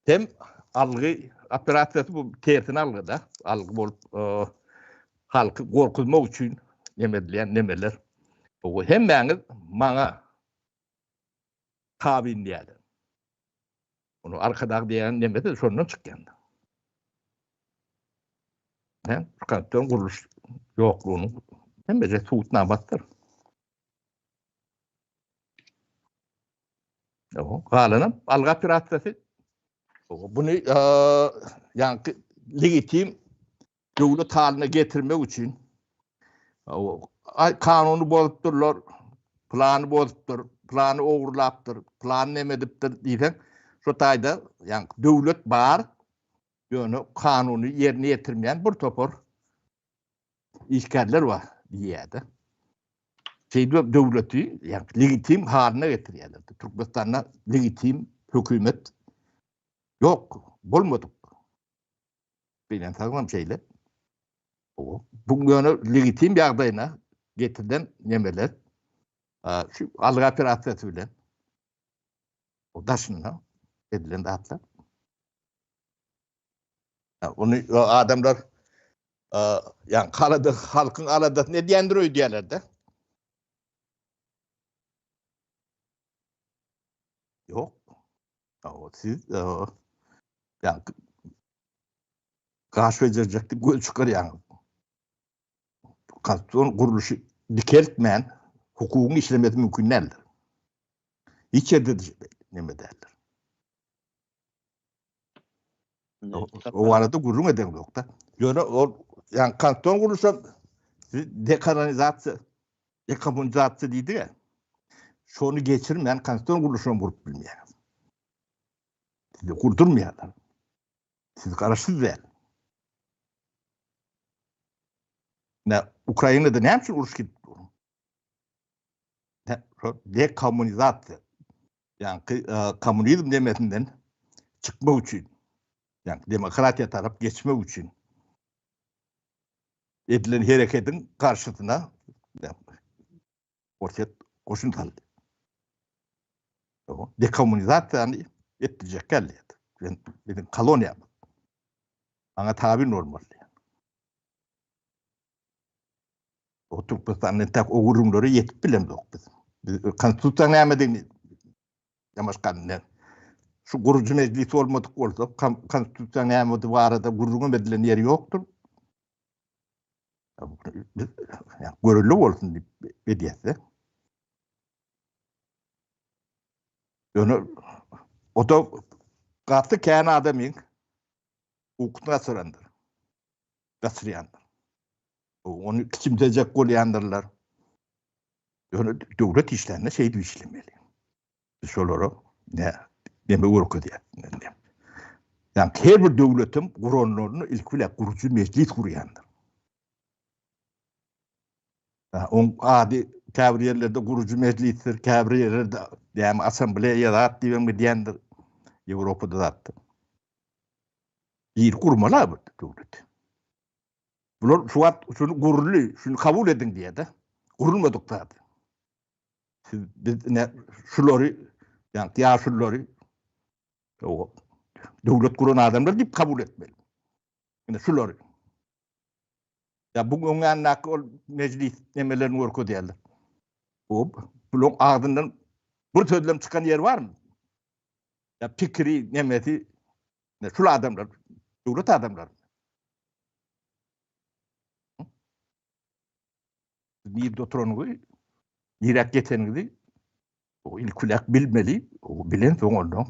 Speaker 2: hem algy operasiýasy bu tersine algyda, algy bolup halky gorkuzmak üçin neme edilýän nemeler. Bu hemmäňiz maňa tabyn diýýärler. Onu arkadag diýen nemesi şondan çykýan. He, konstitusion gurluş ýoklugynyň hemmeje subutnamasydyr. Ýok, galanam algy operasiýasy. Bunu ýaňky legitim döwlet halyna getirmek üçin kanuny bozupdyrlar, plany bozupdyr, plany ogurlapdyr, plany neme edipdir diýseň, şo taýda ýaňky döwlet bar, ýöne kanuny ýerine ýetirmeýän bir topar işgärler bar diýýär-de. Şeýdip döwleti ýaňky legitim halyna getirýärler. Türkmenistanda legitim hökümet ýok, bolmadyk. Gynansaňam şeýle. Bu ýöne legitim ýagdaýyna getirilen nemeler şu algy operasiýasy bilen o daşynda edilen zatlar. Ony adamlar ýa kalada halkyň aladasyny edýändir öýdýärler-de. Ýok. Siz ýa gaş bejerjek diýip göz çykarýaňyz. Konstitusion gurluşy dikeltmän hukugyň işlemesi mümkin däldir. Hiç ýerde neme däldir. O barada gürrüň eden ýok-da. Ýöne ol ýa konstitusion gurluşa dekolonizasiýa, dekommunizasiýa diýdik-ä. Şony geçirmän konstitusion gurluşy gurup bilmeýär. Sizi gurdurmaýarlar. Siz garaşsyz däl. Ne Ukrainada näme üçin uruş gidip dur? Dekommunizasiýa. Ýa-ni e, kommunizm demesinden çykmak üçin. Ýa-ni demokratiýa tarap geçmek üçin. Edilen hereketiň garşysyna Orsýet goşun saldy. Dekommunizasiýany etdirjek däl diýdi. Biziň koloniýamyz. Maňa tabyn bolmaly diýdi. O Türkmenistanda entek o gürrüňlere ýetip bilemzok biz. Biz konstitusiýa nämedigini Ýamaşkan ne? Şu gurujy mejlis bolmadyk bolsa, konstitusiýa näme barada gürrüňem edilen ýeri ýokdur. Biz görelde bolsun diýip edýäs-de. Ýöne o da gaty kän adamyň ukusyny gaçyrandyr. Gaçyrýandyr. Ony kiçimsejek bolýandyrlar. Ýöne döwlet işlände şeýdip işlemeli. Biz şolara ne neme görkezýäs. Ýagny her bir döwletiň guranlaryny ilki bilen gurujy mejlis gurýandyr. Oň ady käbir ýerlerde gurujy mejlisdir, käbir ýerlerde näme assambleýa zat diýip hem gidýändir. Ýewropada zatdyr. Bir gurmaly bu döwlet. Bular şu wagt şuny guruldy, şuny kabul ediň diýýär-de. Gurulmadyk zat. Siz biz ne şulary, ýa ýaşululary döwlet guran adamlar diýip kabul etmeli. Ine şulary. Ýa bu öň ýanyndaky ol mejlis nemelerini görkezýärler. O bularyň agzyndan bir sözlem çykan ýeri barmy? Ýa pikiri, nemesi, şul adamlar, döwlet adamlary. Nirde oturanyňyzy, niräk geçeniňizi o ilkiläk bilmeli, o bilen soň ondan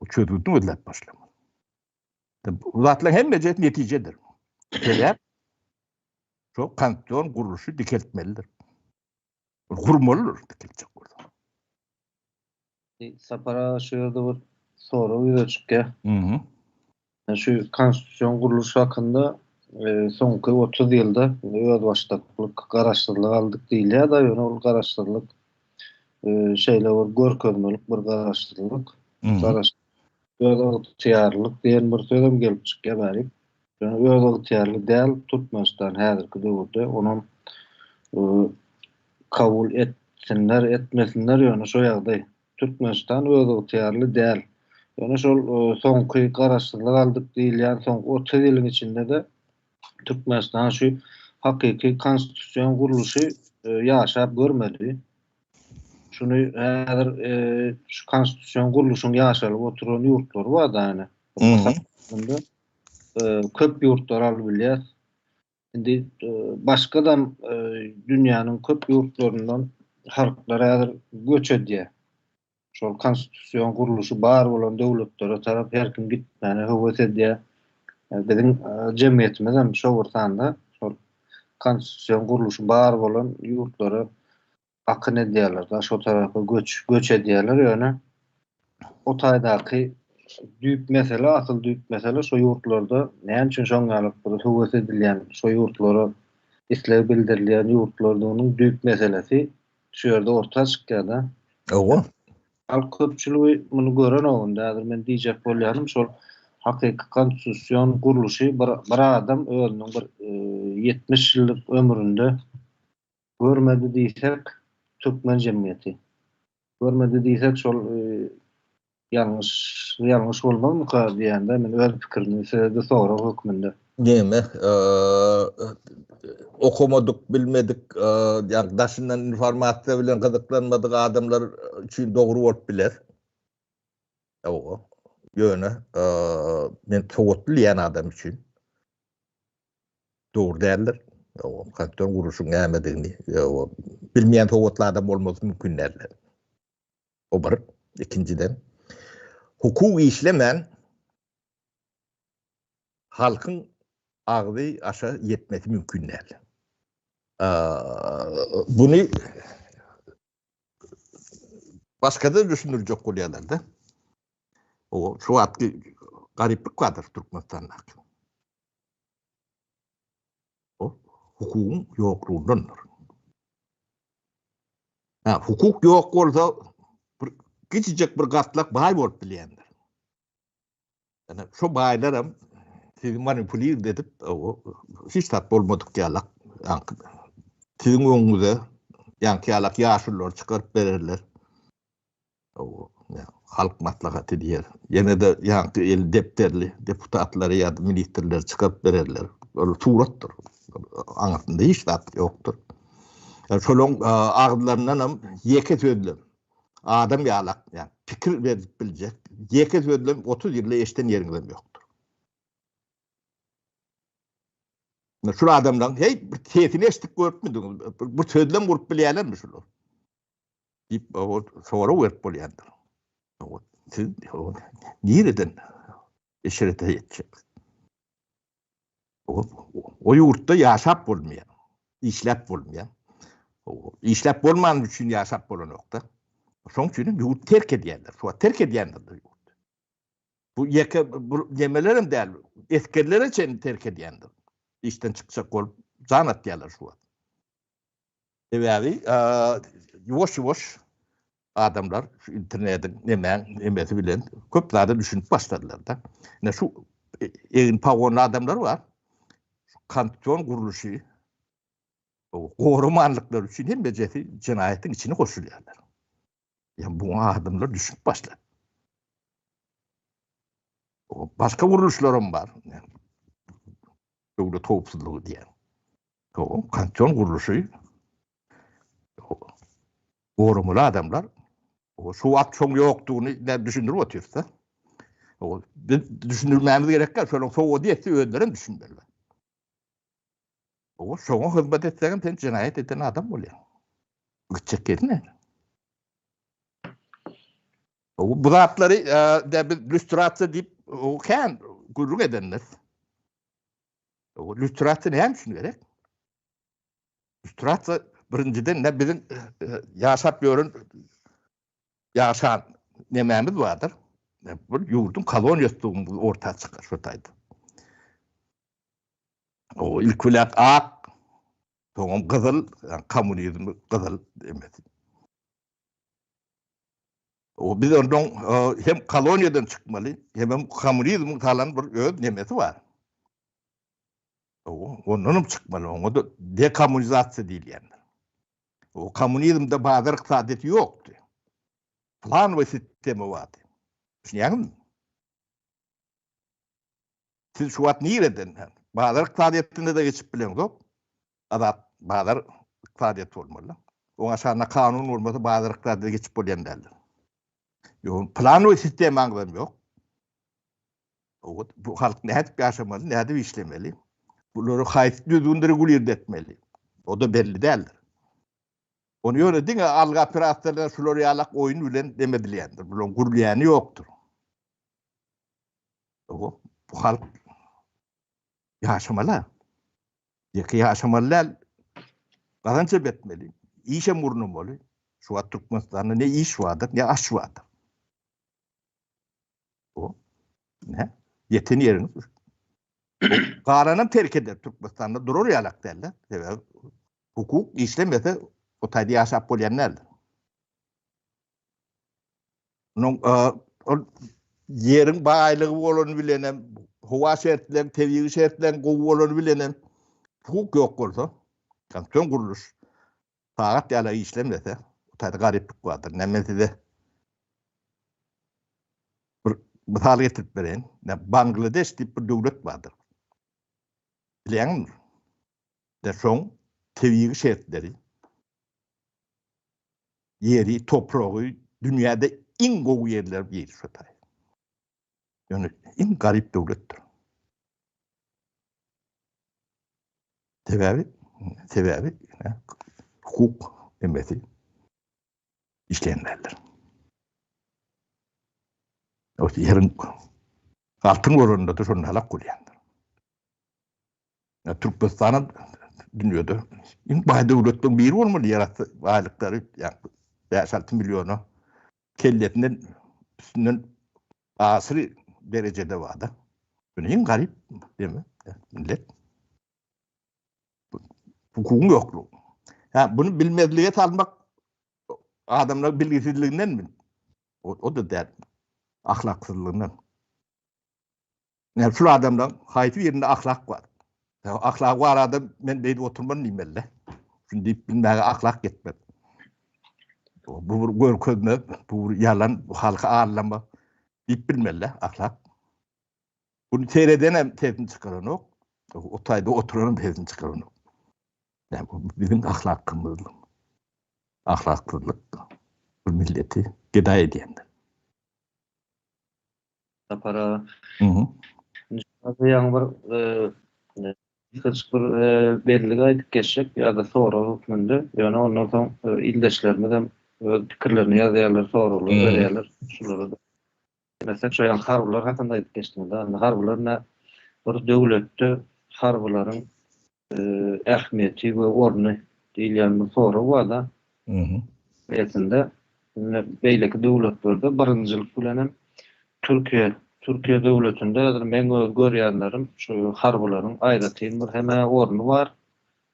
Speaker 2: o çözgüdini gözläp başlamaly. Bu zatlaryň hemmesi netijedir. Sebäp şo konstitusion gurluşy dikeltmelidir. Gurmalydyr dikeltjek bolsa.
Speaker 1: Sapar aga şu ýerde bir sorag ýüze çykýar. Mhm. Şu konstitusion gurluş hakynda e, soňky 30 ýylda özbaşdaklyk, garaşsyzlyk aldyk diýilýär-de, ýöne ol garaşsyzlyk e, şeýle bir görkezmelik bir garaşsyzlyk. Garaş öz ygtyýarlylyk diýen bir sözem gelip çykýar bärik. Ýöne öz ygtyýarly däl Türkmenistan häzirki döwürde onam e, kabul etsinler, etmesinler ýöne şo ýagdaý. Türkmenistan özygtyýarly däl. Ýöne şol soňky garaşsyzlyk aldyk diýilýän soňky 30 ýylyň içinde-de Türkmenistan şu hakyky konstitusion gurluşy ýaşap görmedi. Şuny häzir şu konstitusion gurluşyň ýaşalyp oturan ýurtlary bar da ýöne. Köp ýurtlar alyp bilýär. Indi başgadam dünýäniň köp ýurtlaryndan halklar häzir göç edýär. Şol konstitusion gurluşy bar bolan döwletlere tarap her kim gitmäne höwes edýär. Biziň jemgyýetimiz hem şo bir sanda şol konstitusion gurluşy bar bolan ýurtlara akyn edýärler da şo tarapa göç göç edýärler ýöne o taýdaky düýp mesele asyl düýp mesele şo ýurtlarda näme üçin şoň ýaly bir höwes edilýän şo ýurtlara isleg bildirilýän ýurtlardygynyň düýp meselesi şu ýerde orta çykýar da.
Speaker 2: Hawa.
Speaker 1: Halk köpçüligi muny görenok indi häzir men diýjek bolýanym şol hakyky konstitusion gurluşy bir bir adam özüniň bir 70 ýyllyk ömründe Görmedi diýsek türkmen jemgyýeti. Görmedi diýsek şol ýalňyş ýalňyş bolmazmyka diýende men öz pikirimi size-de sorag hökmünde.
Speaker 2: Neme okamadyk bilmedik ýa daşyndan informasiýa bilen gyzyklanmadyk adamlar üçin dogry bolup biler. Hawa. Ýöne men sowatly diýen adam üçin Dogry däldir. Konstitusion gurluşyň nämedigini bilmeýän sowatly adam bolmasy mümkin däldir. O bir. Ikinjiden, hukuk işlemän halkyň agzy aşa ýetmesi mümkin däl. Buny başga-da düşündirjek bolýarlar-da. O şu wagtky garyplyk bardyr Türkmenistandaky. O hukugyň ýoklugyndandyr. Ha, hukuk ýok bolsa bir kiçijek bir gatlak baý bolup bilýändir. Ýani şu baýlaram sizi manipulird edip, hiç zat bolmadyk ýalak, siziň öňüňize ýaňky ýalak ýaşululary çykaryp bererler. Halk maslahaty diýer. Ýene-de ýaňky eli depderli deputatlary ýa-da ministrleri çykaryp bererler. Ol suratdyr. Aňyrsynda hiç zat ýokdur. Şolaryň agyzlaryndan hem ýeke sözlem adam ýalak, ýa pikir berip biljek ýeke sözlem 30 ýylda eşiden ýeriňizem ýokdur. Şul adamlaryň heý bir sesini eşidip görüpmidiňiz? Bir sözlem gurup bilýärlermi şular? Diýip sorag berip bolýandyr. Siz nireden eşrete ýetjek? O ýurtda ýaşap bolmaýar. Işläp bolmaýar. Işläp bolmany üçin ýaşap bolanokda. Şoň üçin hem ýurt terk edýärler. Şu wagt terk edýändir ýurt. Bu ýeke bu nemeler hem däl. Esgerlere çenli terk edýändir. Işden çykjak bolup jan atýarlar şu wagt. Sebäbi ýuwaş-ýuwaş adamlar şu internetiň nemäň nemesi bilen köp zada düşünip başladylar-da. Ine şu egin pagonly adamlar bar. Şu konstitusion gurluşy goramanlyklary üçin hemmejesi jenaýatyň içine goşulýarlar. Ýa buňa adamlar düşünip başlady. Başga gurluşlaram bar. Döwlet howpsuzlygy diýen. Konstitusion gurluşy goramaly adamlar şu wagt şoň ýokdugyny näme düşündirip otyrys-da. Biz düşündirmämiz gerek däl, şolaryň sowady ýetse özleri hem düşünmeliler. Şoňa hyzmat etseňem sen jenaýat eden adam bolýaň. Gitjek ýeri näme? Bu zatlary biz lýustrasiýa diýip kän gürrüň edendiris. Lýustrasiýa näme üçin gerek? Lýustrasiýa birinjiden ne biziň ýaşap ýören ýaşan nemämiz bardyr. Bu ýurduň koloniýasydygymyz orta çykar şo taýda. O ilk bilen ak, soňam gyzyl, kommunizm gyzyl demesi. O biz ondan hem koloniýadan çykmaly, hem hem kommunizmiň salan bir öz nemesi bar. O ondan hem çykmaly, oňa da dekommunizasiýa diýilýändir. O kommunizmde bazar ykdysadyýeti ýokdy. Planowy sistema bardy. Düşünýäňizmi? Siz şu wagt nireden? Bazar ykdysadyýetinde-de geçip bileňzok. Azat bazar ykdysadyýeti bolmaly. Oň aşagynda kanun bolmasa bazar ykdysadyýete geçip bolýan däldir. Ýok, planowy sistemaňyz hem ýok. Bu halk nädip ýaşamaly, nädip işlemeli? Bulary haýsy düzgün regulirde etmeli? O-da belli däldir. Ony ýöne diňe algy operasiýalar şular ýalak oýun bilen dem edilýändir. Bularyň gurulýany ýokdur. Bu halk ýaşamaly. Ýeke ýaşamaly däl. Gazanç hem etmeli. Iş hem gurnamaly. Şu wagt Türkmenistanda ne iş bardyr, ne aş bardyr. O ne? Ýeten ýeriňiz. Galanam terk eder Türkmenistanda durar ýalak däldir. Sebäbi hukuk işlemese o taýda ýaşap bolýan däldir. Onuň ol ýeriň baýlygy bolany bilenem, howa şertleri, tebigy şertler gowy bolany bilenem hukuk ýok bolsa, konstitusion gurluş sagat ýaly işlemese, o taýda garyplyk bardyr. Näme men size bir mysal getirip bereýin. Bangladeş diýip bir döwlet bardyr. Bilýäňizmi? De şoň tebigy şertleri ýeri, topragy dünýäde iň gowy ýerler biri şo taý. Ýöne iň garyp döwletdir. Sebäbi, sebäbi hukuk emesi işleýän däldir. O ýeriň altyn bolanda-da şonda halak bolýandyr. Türkmenistan dünýäde iň baý döwletleriň biri bolmaly ýerasty baýlyklary ýa 5-6 milliona kellesinden üstünden asyry derejede barda. Ýöne iň garyp deme millet. Hukugyň ýoklugy. Ha bunu bilmezlige salmak adamlar bilgisizliginden mi? O, o da däl. Ahlaksyzlygyndan. Ýa şul adamlaň haýsy birinde ahlak bar? Ýa ahlagy bar adam men beýdip oturman diýmeli-de. Şuny diýip bilmäge ahlak ýetmez. Bu bir görkezme, bu bir ýalan, bu halky aldama diýip bilmeli-de ahlak. Bunu seredenem sesini çykaranok, o taýda oturanam sesini çykaranok. Ýa bu biziň ahlakymyz. Ahlaksyzlyk bu milleti gedaý edýändir.
Speaker 1: Sapar aga. Ýaňy bir gysgajyk bir bellik aýdyp geçjek ýa-da sorag hökmünde. Ýöne ondan soň ildeşlerimiz hem öz pikirlerini ýazýarlar, soraglar berýärler. Şulara-da Meselem, şo ýaňy harbylar hakynda aýdyp geçdiňiz-de. Indi harbylar ine bir döwletde harbylaryň ähmiýeti we orny diýilýän bir sorag bar-da. Esinde indi beýleki döwletlerde birinjilik bilen hem Türkiýe, Türkiýe döwletinde häzir meň öz görýänlerim şu harbylaryň aýratyn bir hem-ä orny bar,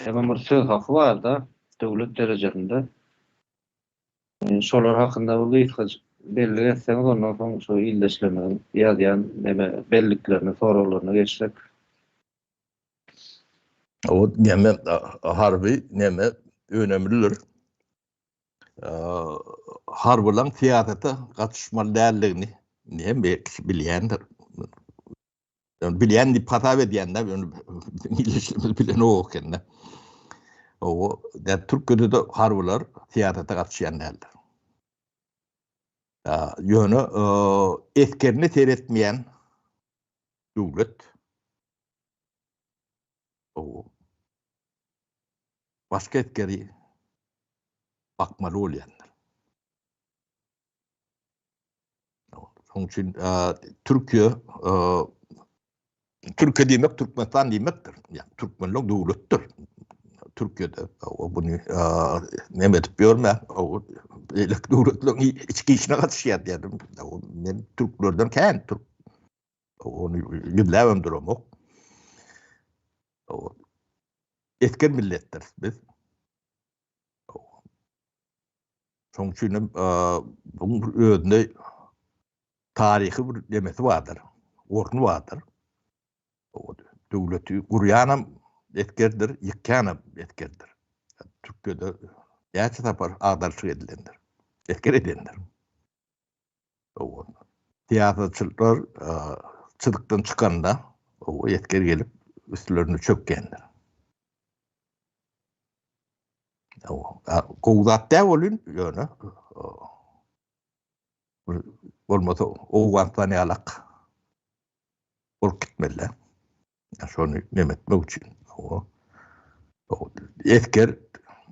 Speaker 1: hemem bir söz haky bar-da döwlet derejesinde. Şolar hakynda bir gysgajyk bellik etseňiz, ondan soň şu ildeşlerimiziň ýazýan neme belliklerine, soraglaryna geçsek.
Speaker 2: O neme harby neme önemlidir. Harbylaň syýasata gatyşmaly däldigini hemme kişi bilýändir. Bilýän diýip hasap edýänler, ýöne ildeşlerimiz bilenok ekende. O Türkiýede-de harbylar syýasata gatyşýan däldir. Ýöne esgerine seretmeýän döwlet o başga esgeri bakmaly bolýandyr. Şonuň üçin Türkiýe Türkiýe diýmek Türkmenistan diýmekdir. Ýa türkmenler döwletdir. Türkiýede o buny näme edip ýörme. O beýleki döwletleriň içki işine gatyşýar diýdim. Men türklerden kän türk Ony gizläbem duramok. Esger milletdiris biz. Şonuň üçin hem buň bir özüne taryhy bir nemesi bardyr, orny bardyr. Döwleti gurýanam esgerdir, ýykýanam esgerdir. Türkiýede näçe sapar agdaryşyk edilendir, esger edendir. Syýasatçylar çyzykdan çykanda esger gelip üstlerine çökýändir. Gowy zat däl welin, ýöne bolmasa Owganystan ýalak bolup gitmeli. Şony neme etmek üçin. Esger,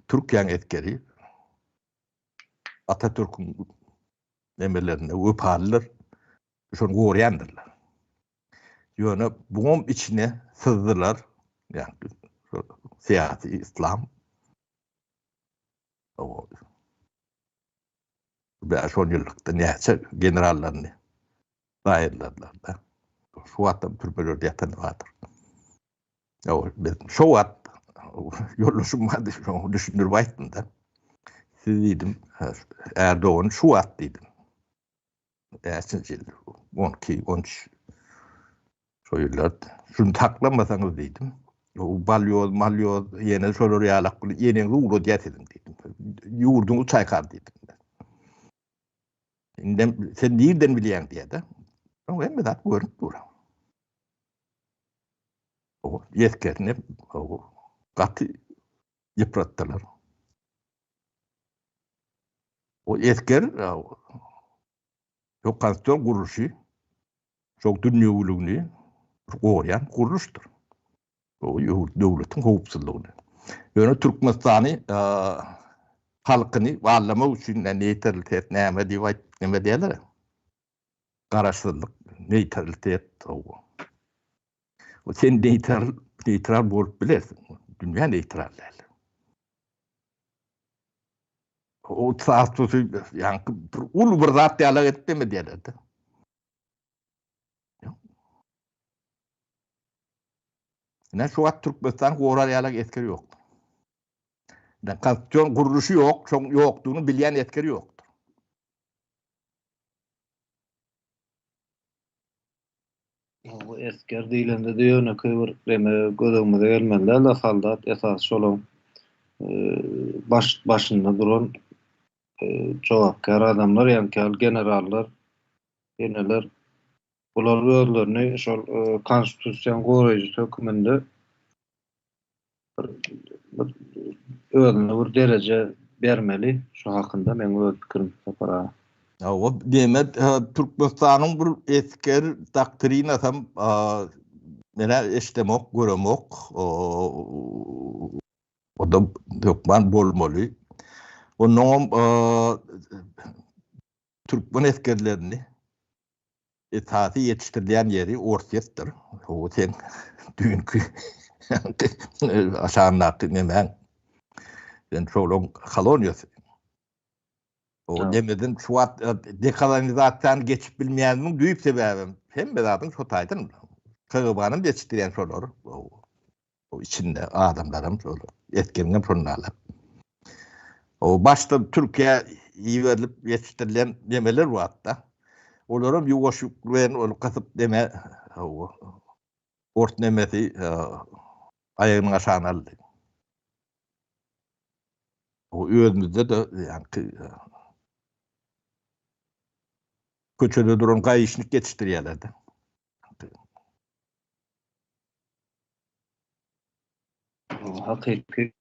Speaker 2: Türkiýäň esgeri Atatürküň nemelerine wepalydyr. Şony goraýandyrlar. Ýöne buňam içine syzdylar. Ýagny syýasy islam. Bäş-on ýyllykda näçe generallaryny zaýaladylar-da. Şu wagtam türmelerde ýatan bardyr. Şo wagt ýoldaşym bardy, şoňa düşündirip aýtdym-da. Siz diýdim, Erdogany şu wagt diýdim. Näçinji ýyl? 12, 13 şo ýyllar. Şuny saklamasaňyz diýdim. O balýoz, malýoz, ýene şolar ýalak bilen ýeneňizi ugradýar siziň diýdim. Ýurduňyzy çaýkar diýdim. Indem sen nirden bilýäň diýýär-de. Hemme zat görünip dur. O ýetkerini gaty ýypratdylar. O esger o konstitusion gurluşy şo dünýewiligini goraýan gurluşdyr. O ýurt döwletiň howpsuzlygyny. Ýöne Türkmenistany halkyny barlamak üçin neýtralitet näme diýip aýt, näme diýerler? Garaşsyzlyk, neýtralitet. O sen neýtral, neýtral bolup bilersiň. Dünýä neýtral däl. O statusy ýaňky bir uly bir zat ýaly edip deme diýerler-de. Ine şu wagt Türkmenistan gorar ýaly esger ýok. Ine konstitusion gurluşy ýok, şoň ýokdugyny bilýän esger ýokdur.
Speaker 1: Esger diýlende-de ýönekeý bir neme göz öňümize gelmeli däl-de, soldat esasy şolaň baş başynda duran jogapkär adamlar, ýaňky ýaly generallar, eneler bular özlerini şol konstitusiýanyň goraýjysy hökmünde bir özüne bir dereje bermeli şu hakynda meň öz pikirim Sapar aga.
Speaker 2: Hawa, diýmek, Türkmenistanyň bir esger doktrinasam men-ä eşidemok, göremok. O-da hökman bolmaly. Onnoňam türkmen esgerlerini Esasy ýetişdirilýän ýeri Orsýetdir. O seň düýnki aşagyndaky nemäň. Sen şolaň koloniýasy. O nemeden şu wagt dekolonizasiýany geçip bilmeýänimiň düýp sebäbem hemme zadyň şo taýdan. KGB-nyň ýetişdirýän şolar. O içinde adamlaram şol esgeriňem şondalar. O başda Türkiýä iberilip ýetişdirilen nemeler bardy-da. Olaram ýuwaş bilen ol gysyp neme ors nemesi aýagynyň aşagyna aldy. O özümizde-de ýaňky köçede duran gaýyşnik ýetişdirýärler-de.
Speaker 1: Hakyky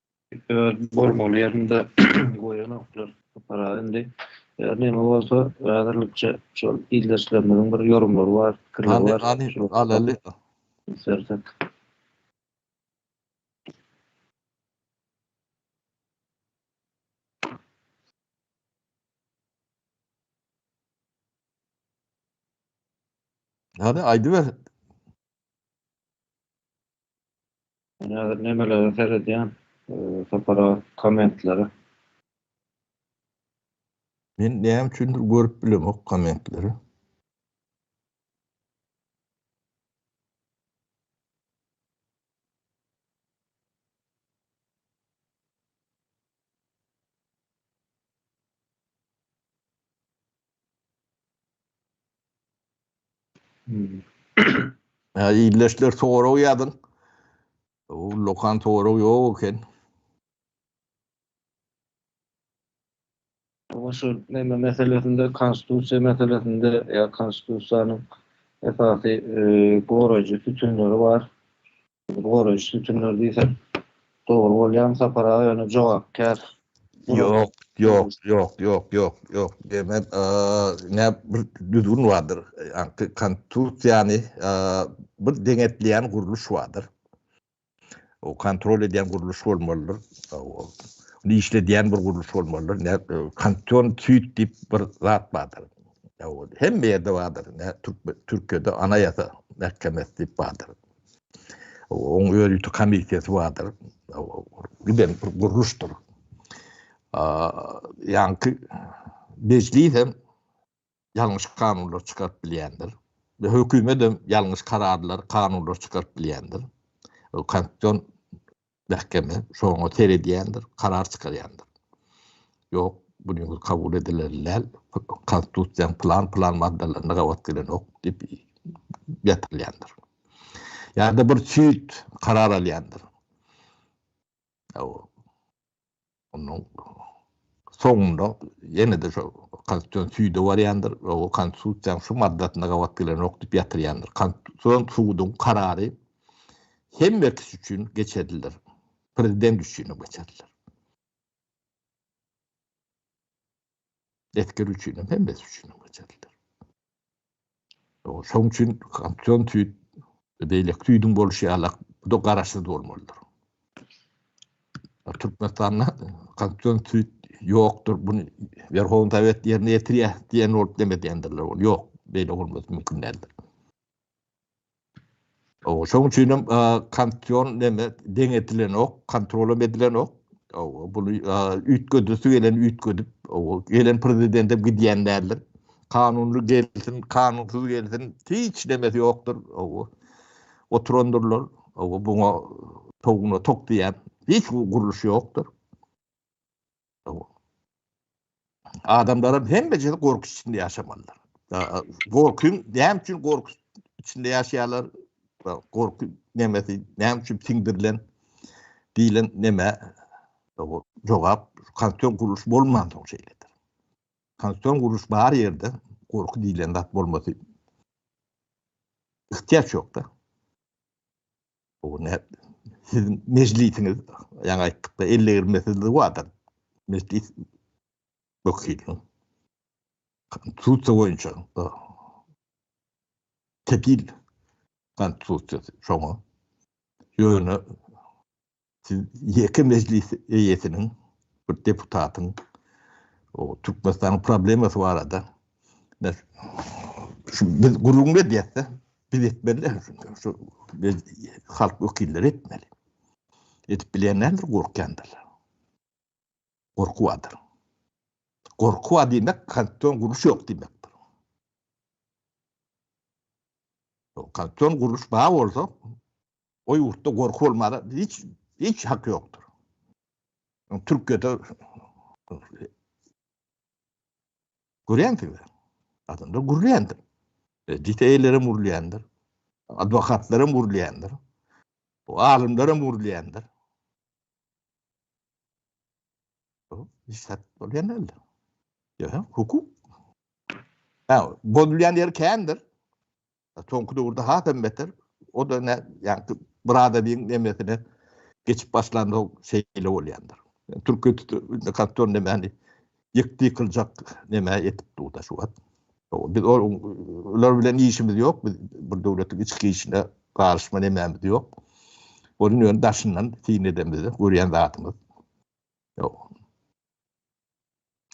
Speaker 1: öz bolmaly ýerinde goýanoklar para indi. Ýa näme bolsa häzirlikçe şol ildeşlerimiziň bir ýorumlary bar, pikirleri bar.
Speaker 2: Hany, alaly.
Speaker 1: Sersek.
Speaker 2: Hany aýdyber.
Speaker 1: Men häzir nemelere seredýän, Sapar aga kommentlere.
Speaker 2: Men näme üçindir görüp bilemok kommentleri. Ha, ildeşler sorag ýazyň. Ullakan sorag ýok eken.
Speaker 1: Ama şu neme meselesinde, konstitusiýa meselesinde ýa konstitusiýanyň esasy e, goraýjy sütünleri bar. Goraýjy sütünler diýsek dogry bolýarmy Sapar aga ýöne jogapkär.
Speaker 2: Ýok, ýok, ýok, ýok, ýok, ýok. Demek, ne bir düzgün bardyr. Ýagny konstitusiýany bir deňetleýän gurluş bardyr. O kontrol edýän gurluş bolmalydyr. Ony işledýän bir gurluş bolmalydyr. Ne konstitusion süýt diýip bir zat bardyr. Hemme ýerde bardyr. Ne Türkiýede Anayasa mahkemesi diýip bardyr. Oň ýörite komissiýasy bardyr. Giden bir gurluşdyr. Ýaňky mejlis hem ýalňyş kanunlar çykaryp bilýändir. Ve hökümet hem ýalňyş kararlar, kanunlar çykaryp bilýändir. Konstitusion Mahkeme şoňa seredýändir, karar çykarýandyr. Ýok, bunyňyz kabul edilerli däl, konstitusiýaň pylan-pylan maddalaryna gabat gelenok diýip ýatyrylýandyr. Ýa-da bir sud karar alýandyr. Ondan soňunda ýene-de şo konstitusion suda barýandyr, o konstitusiýanyň şu maddasyna gabat gelenok diýip ýatyrýandyr. Konstitusion suduň karary hemme kişi üçin geçerlidir. Prezident üçin hem geçerlidir. Esger üçin hem, hemmesi üçin hem geçerlidir. Şonuň üçin konstitusion sud beýleki suduň bolşy ýaly bu da garaşsyz bolmalydyr. Türkmenistanda konstitusion sud ýokdur, bunu Werhownyý Sowet ýerine ýetirýär diýen bolup neme diýendirler ol. Ýok, beýle bolmasy mümkin däldir. Owa, şonuň üçin hem konstitusion neme deň edilenok, kontrol hem edilenok. Owa, buny üýtgedesi gelen üýtgedip, owa, gelen prezident hem gidýän däldir. Kanunly gelsin, kanunsyz gelsin, hiç nemesi ýokdur. Owa. Oturandyrlar. Owa, buňa towugyna tok diýen hiç gurluş ýokdur. Owa. Adamlaram hemmejesi gorky içinde ýaşamalydyr. Gorkyň, näme üçin gorky içinde ýaşaýarlar? Gorky nemesi näme üçin siňdirilen diýlen neme jogap konstitusion gurluş bolmansoň şeýledir. Konstitusion gurluş bar ýerde gorky diýlen zat bolmasy ihtiýaç ýok-da. O ne siziň mejlisiňiz ýaňy aýtdykda ellegirmesizligi bardyr. Mejlis wekiliniň konstitusiýa boýunça kepil konstitusiýasy şoňa. Ýöne siz ýeke mejlis eýesiniň bir deputatyň o Türkmenistanyň problemasy barada şu biz gürrüň edýäs-de, biz etmeli şu halk wekilleri etmeli. Edip bilýän däldir, gorkýandyrlar. Gorky bardyr. Gorky bar diýmek, konstitusion gurluş ýok diýmekdir. Konstitusion gurluş bar bolsa, o ýurtda gorky bolmaga hiç hiç hak ýokdur. Türkiýede görýänsiňiz. Adamlar gürleýändir. Mejlis eýeleri hem gürleýändir. Adwokatlar hem gürleýändir. Bu alymlar hem gürleýändir. Hiç zat bolýan däldir. Ýa, hukuk. Ha, bozulýan ýeri kändir. Soňky döwürde has hem beter. O da ne, ýa bir adamyň nemesine geçip başlanda şeýle bolýandyr. Türkiýe konstitusion nemäni ýykdy ýykyljak neme etip durda şu wagt. Biz olar bilen işimiz ýok. Biz bir döwletiň içki işine garyşma nemämiz ýok. Onuň ýöne daşyndan syn edemizde görýän zadymyz. Ýok.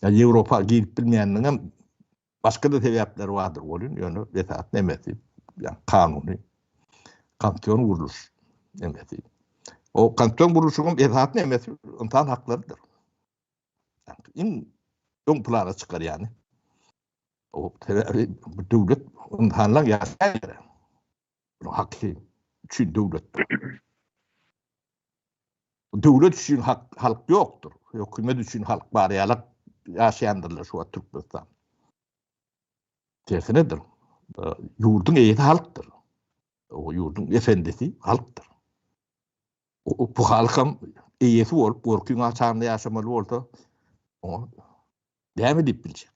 Speaker 2: Ýa Ýewropa girip bilmeýäniniň hem başga-da sebäpleri bardyr welin, ýöne esasy nemesi, ýa kanuny konstitusion gurluş nemesi. O konstitusion gurluşyň hem esasy nemesi ynsan haklarydyr. Iň öň plana çykarýany. O sebäbi bu döwlet ynsanlar ýaşaýan ýeri. Bu haky üçin döwlet. Döwlet üçin hak, halk ýokdur. Hökümet üçin halk bar ýalak ýaşaýandyrlar şu wagt Türkmenistan. Tersinedir. Ýurduň eýesi halkdyr. O ýurduň efendisi halkdyr. Bu halkam eýesi bolup gorkyň açarynda ýaşamaly bolsa, oňa näme diýip biljek?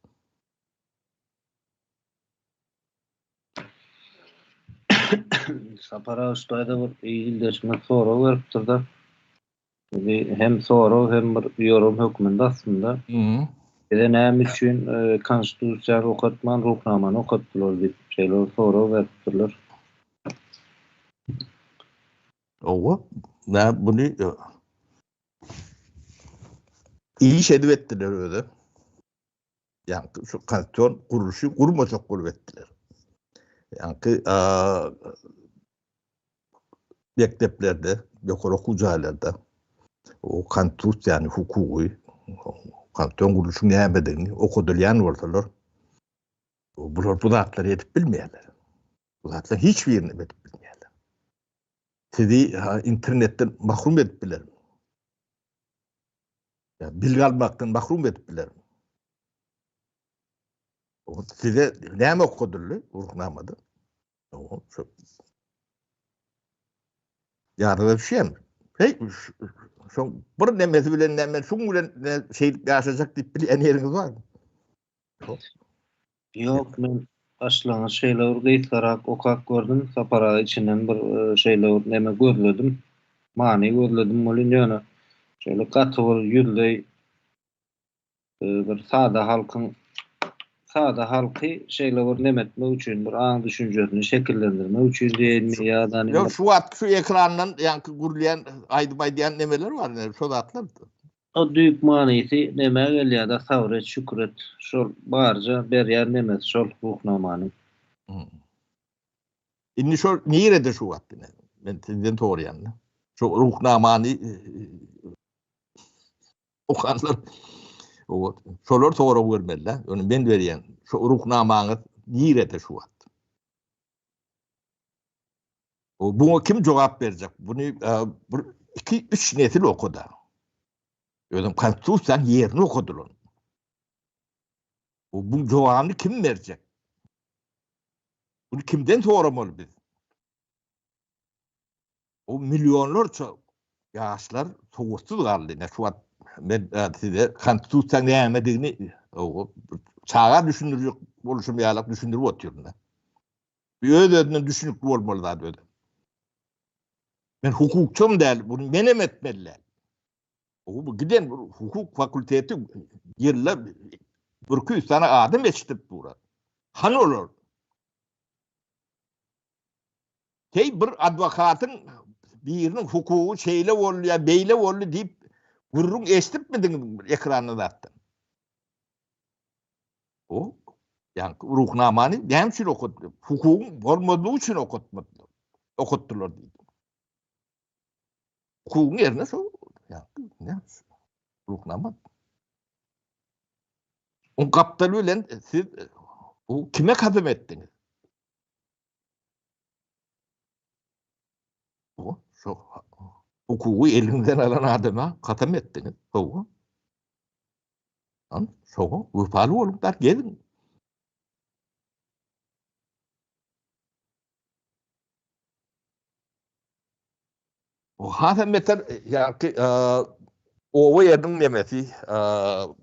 Speaker 1: Sapar aga şu taýda bir ildeşimiz sorag beripdir-de. Bizi hem sorag hem bir ýorum hökmünde aslynda. Bize näme üçin konstitusiýany okatman Ruhnamany okatdylar diýip şeýle bir sorag beripdirler.
Speaker 2: Hawa, nä buny iş edip etdiler özi. Ýaňky şu konstitusion gurluşy gurmajak bolup etdiler. Ýaňky mekdeplerde, ýokary okuw jaýlarda o konstitusiýany, hukugy, konstitusion gurluşyň nämedigini okadylýan bolsalar, bular bu zatlary edip bilmeýärler. Bu zatlaryň hiç birini edip bilmeýärler. Sizi internetden mahrum edip biler. Ýa bilgi almakdan mahrum edip biler. Size näme okadyldy Ruhnamada? Şu Ýadyňa düşýärmi? Hey, şoň bir nemesi bilen näme, şuň bilen şeýdip ýaşajak diýip bilýän ýeriňiz barmy?
Speaker 1: Ýok. Ýok, men başlangyç şeýle bir gysgarak okap gördüm, Sapar aga içinden bir şeýle bir neme gözledim, many gözledim welin ýöne şeýle gaty bir ýüzleý bir sada halkyň sada halky şeýle bir neme etmek üçin bir aň düşünjesini şekillendirmek üçin diýeýinmi ýa-da
Speaker 2: Ýok, şu wagt şu ekrandan ýaňky gürleýän aýdym aýdýan nemeler bar, şo zatlar.
Speaker 1: O düýp manysy nämä gelýäda sabyr et şükür et şol barja berýän nemesi şol Ruhnamanyň.
Speaker 2: Indi şol nirede şu wagt ine men sizden soraýan şu Ruhnamany okanlar şolar sorag bermeli ony men berýän şu Ruhnamaňyz nirede şu wagt. Buňa kim jogap berjek? Buny bir 2 3 nesil okady. Özüm konstitusiýanyň ýerini okadylar. Bu bu jogabyny kim berjek? Bunu kimden soramaly biz? O millionlarça ýaşlar sowatsyz galdy. Ine şu wagt men size konstitusiýanyň nämedigini çaga düşündirjek bolşum ýalak düşündirip otyryn. Bu öz-özünden düşünikli bolmaly zat özem. Men hukukçam däl, bunu menem etmeli däl. Bu giden bir hukuk fakulteti ýylda bir 200 sany adam eşidip durar. Hany olar? Heý bir adwokatyň biriniň hukugy şeýle boldy ýa beýle boldy diýip gürrüň eşidipmidiňiz bir ekranda zatdan? O ýaňky ruhnamany näme üçin okatdy? Hukugyň bolmazlygy üçin okatmadylar. Okatdylar diýdi. Hukugyň ýerine şo ýaňky näme ruhnama. Oň gapdaly bilen siz bu kime kasam etdiňiz? Bu şu hukugy eliňden alan adama kasam etdiňiz. Hawa. An şoňa wepaly bolup bar geziň. O hasam beter ýa-ki oba ýeriniň nemesi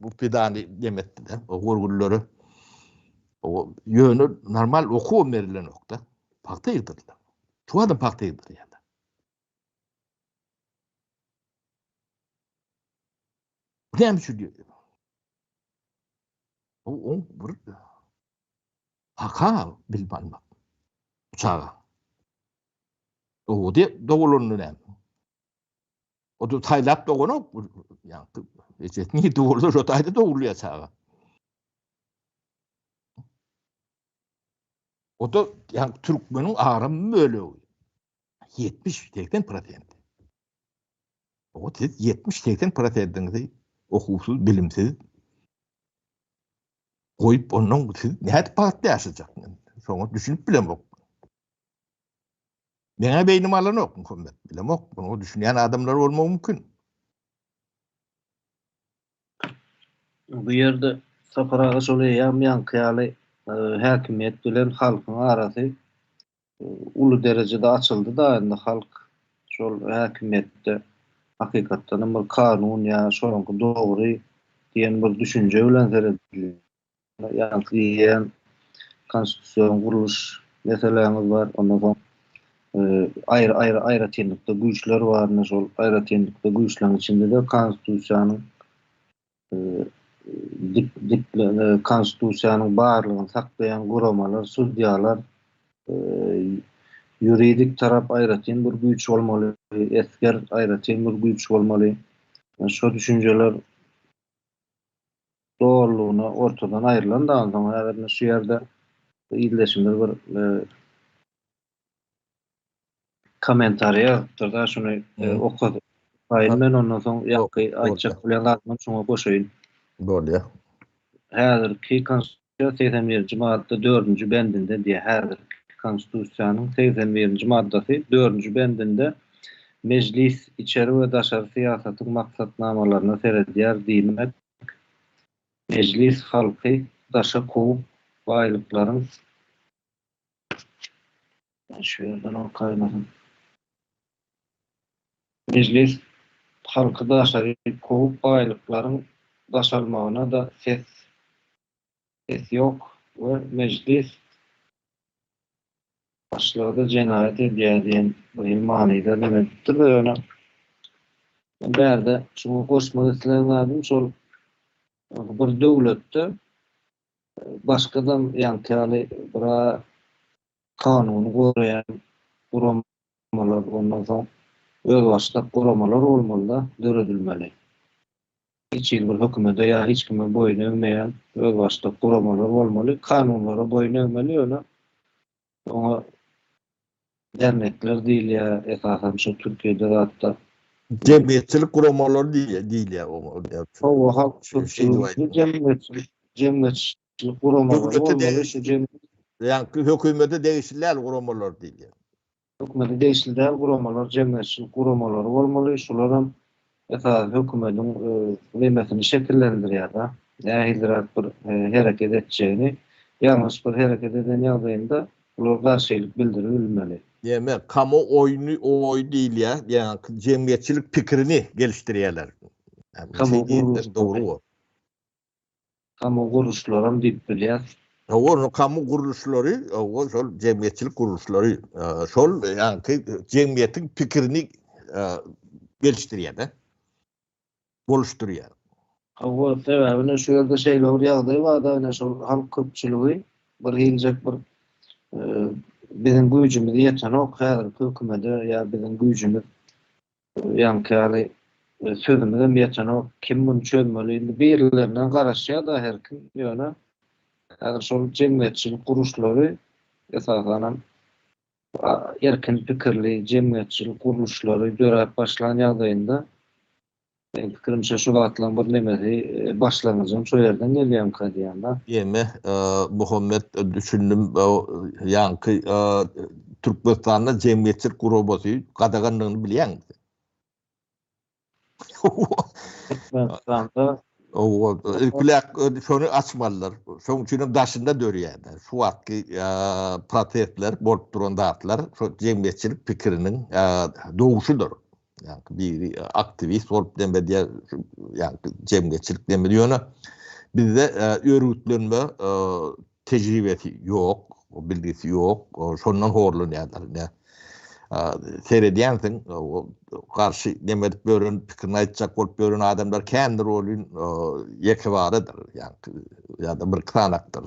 Speaker 2: bu pidany nemetdi-de, o görgülileri. O ýöne normal okuw berilenok-da. Pagta ýygdyrdylar. Şu adam pagta ýygdyrýar. Bu näme üçin diýýär? O oň bir haka bilip almak. Bu çaga. O de dogulanda näme? O da saýlap doganok. Ýa-ni ejesini nirde bolsa şo taýda dogulýar çaga. O da ýa türkmeniň agram bölegi. 70-80 prosent. O siz 70-80 prosentiňizi okuwsyz, bilimsiz goýup ondan siz nädip bagtly ýaşajaksyňyz? Şoňa düşünip bilemok. Meňä beýnim alanok Muhammet, bilemok, muňa düşünýän adamlar bolmagy mümkin.
Speaker 1: Bu ýerde Sapar aga şol eýýäm ýaňky ýaly häkimiýet bilen halkyň arasy uly derejede açyldy-da, indi halk şol häkimiýetde hakykatdan hem bir kanun ýa şonuňky dogry diýen bir düşünje bilen seredilýär. Ýaňky diýýän konstitusion gurluş meseläňiz bar. Ondan soň aýry-aýry aýratynlykda güýçler bar. Ine şol aýratynlykda güýçleriň içinde-de konstitusiýanyň dik dik konstitusiýanyň barlygyny saklaýan guramalar, sudýalar, ýuridik tarap aýratyn bir güýç bolmaly, esger aýratyn bir güýç bolmaly. Şo düşünjeler dolulygyna ortadan aýrylan da onsoň häzir ine şu ýerde ildeşimiz bir kommentariýa ýazypdyr da şuny okaýyn men ondan soň ýaňky aýtjak bolýan zadymy şoňa goşaýyn.
Speaker 2: Bolýar.
Speaker 1: Häzirki konstitusiýa 81-nji madda 4-nji bendinde diýýär. Häzirki konstitusiýanyň 81-nji maddasy 4-nji bendinde Mejlis içeri we daşary syýasatyň maksatnamalaryna seredýär diýmek Mejlis halky daşa kowup baýlyklaryň Şu ýerden okaýmasyn. Mejlis halky daşary kowup baýlyklaryň daşalmagyna-da ses ses ýok we Mejlis Başlygy-da jenaýat edýär diýen bir hili manyda neme edipdir-de ýöne bärde şuňa goşmak islän zadym şol bir döwletde başgadam ýaňky ýaly bir kanuny goraýan guramalar ondan soň özbaşdak guramalar bolmaly-da döredilmeli. Hiç hili bir hökümete ýa hiç kime boýun egmeýän özbaşdak guramalar bolmaly. Kanunlara boýun egmeli ýöne oňa dernekler diýilýär, esasan şu Türkiýede zatda.
Speaker 2: Jemgyýetçilik guramalary diýilýär oňa.
Speaker 1: Hawa, halk köpçüligi jemgyýetçilik jemgyýetçilik guramalary bolmaly şu
Speaker 2: Ýaňky hökümete degişli däl guramalar diýilýär.
Speaker 1: Hökümete degişli däl guramalar, jemgyýetçilik guramalary bolmaly. Şularam esasy hökümediň nemesini şekillendirýär-de. Nähiliräk bir hereket etjegini, ýalňyş bir hereket eden ýagdaýynda bular garşylyk bildirip bilmeli.
Speaker 2: Näme, kamo oýny oý diýilýär, ýa-ni jemgyýetçilik pikirini gelişdirýärler.
Speaker 1: Kamo gurluşlary.
Speaker 2: Dogry bu.
Speaker 1: Kamo gurluşlaram diýip bilýäs.
Speaker 2: Hawa, ony kamo gurluşlary, hawa, şol jemgyýetçilik gurluşlary, şol ýaňky jemgyýetiň pikirini gelişdirýär-de. Boluşdyrýar.
Speaker 1: Hawa, sebäbi ine şu ýerde şeýle bir ýagdaý bar-da, ine şol halk köpçüligi bir hiljek bir biziň güýjümiz ýetenok häzirki hökümede ýa biziň güýjümiz ýaňky ýaly sözümizem ýetenok, kim muny çözmeli, indi birilerinden garaşýar-da her kim, ýöne häzir şol jemgyýetçilik gurluşlary esasanam erkin pikirli jemgyýetçilik gurluşlary döräp başlan ýagdaýynda Meň pikirimçe şu zatlaryň bir nemesi başlangyjam şo ýerden gelýärmika diýýän-de.
Speaker 2: Ýeme Muhammet düşündim ýaňky Türkmenistanda jemgyýetçilik guramasy gadagandygyny bilýäňmi sen?
Speaker 1: Türkmenistanda
Speaker 2: Owa, ilkiläk şony açmalylar. Şoň üçinem daşynda dörýär. Şu wagtky protestler, bolup duran zatlar şo jemgyýetçilik pikiriniň doguşydyr. Ýa-ni biri aktiwist bolup neme diýär, ýa-ni jemgyýetçilik neme ýöne bizde örgütlenme tejribesi ýok, bilgisi ýok, şondan horlanýarlar. Ine, seredýänsiň, garşy neme edip ýören, pikirini aýtjak bolup ýören adamlar kändir welin, ýekebaredir, ýa-ni ýa-da bir sanakdyr.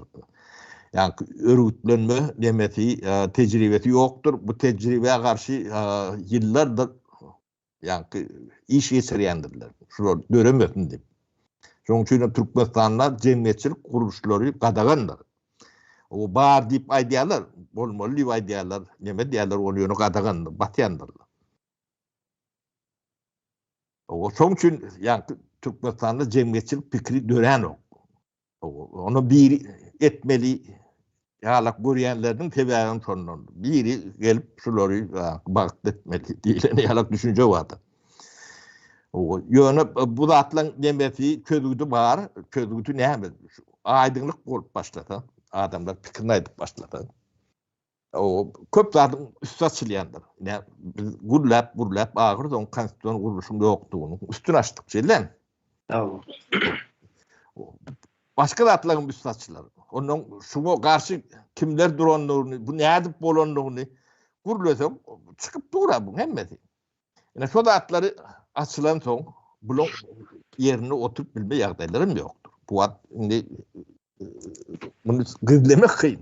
Speaker 2: Ýagny örgütlenme nemesi, tejribesi ýokdur. Bu tejribä garşy ýyllardyr ýagny iş geçirýändirler. Şular döremesin diýip. Şonuň üçin hem Türkmenistanda jemgyýetçilik gurluşlary gadagandyr. O bar diýip aýdýarlar, bolmaly diýip aýdýarlar, neme diýýärler, ol ýöne gadagandyr, basýandyrlar. O şonuň üçin ýagny Türkmenistanda jemgyýetçilik pikiri döränok. Ony biri etmeli ýalak görýänleriniň sebäbem şondan. Biri gelip şulary bagtly etmeli diýlen ýalak düşünje bardy. Ýöne bu zatlaryň nemesi, çözgüdi bar. Çözgüdi näme? Aýdyňlyk bolup başlasa, adamlar pikirini aýdyp başlasa, O köp zadyň üsti açylýandyr. Ine, biz gürläp, gürläp ahyr soň konstitusion gurluşyň ýokdugyny üstüni açdyk, şeýle.
Speaker 1: Hawa.
Speaker 2: Başga zatlaryň üsti açylar. Ondan şuňa garşy kimler durandygyny, bu nädip bolandygyny gürleseň çykyp dur-a buň hemmesi. Ine şo zatlary açylan soň bulaň ýerinde oturyp bilme ýagdaýlaram ýokdur. Bu wagt indi muny gizlemek kyn.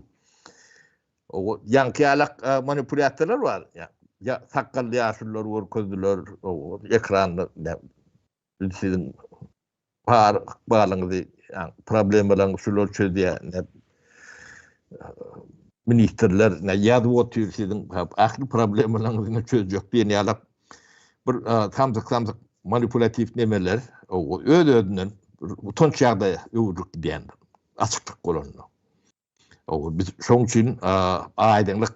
Speaker 2: O ýaňky ýalak manipulýasiýalar bar. Ýa sakgally ýaşulular görkezdiler, o ekranda biz siziň bar ykbalyňyzy, problemalaryňyzy şular çözýär. Ministrler ne ýazyp otyr siziň ähli problemalaryňyzy çözjek diýen ýalak bir samsyk-samsyk manipulatiw nemeler öz-özünden utanç ýagdaýa öwrülip gidýändir. Açyklyk bolanda. Biz şoň üçin aýdyňlyk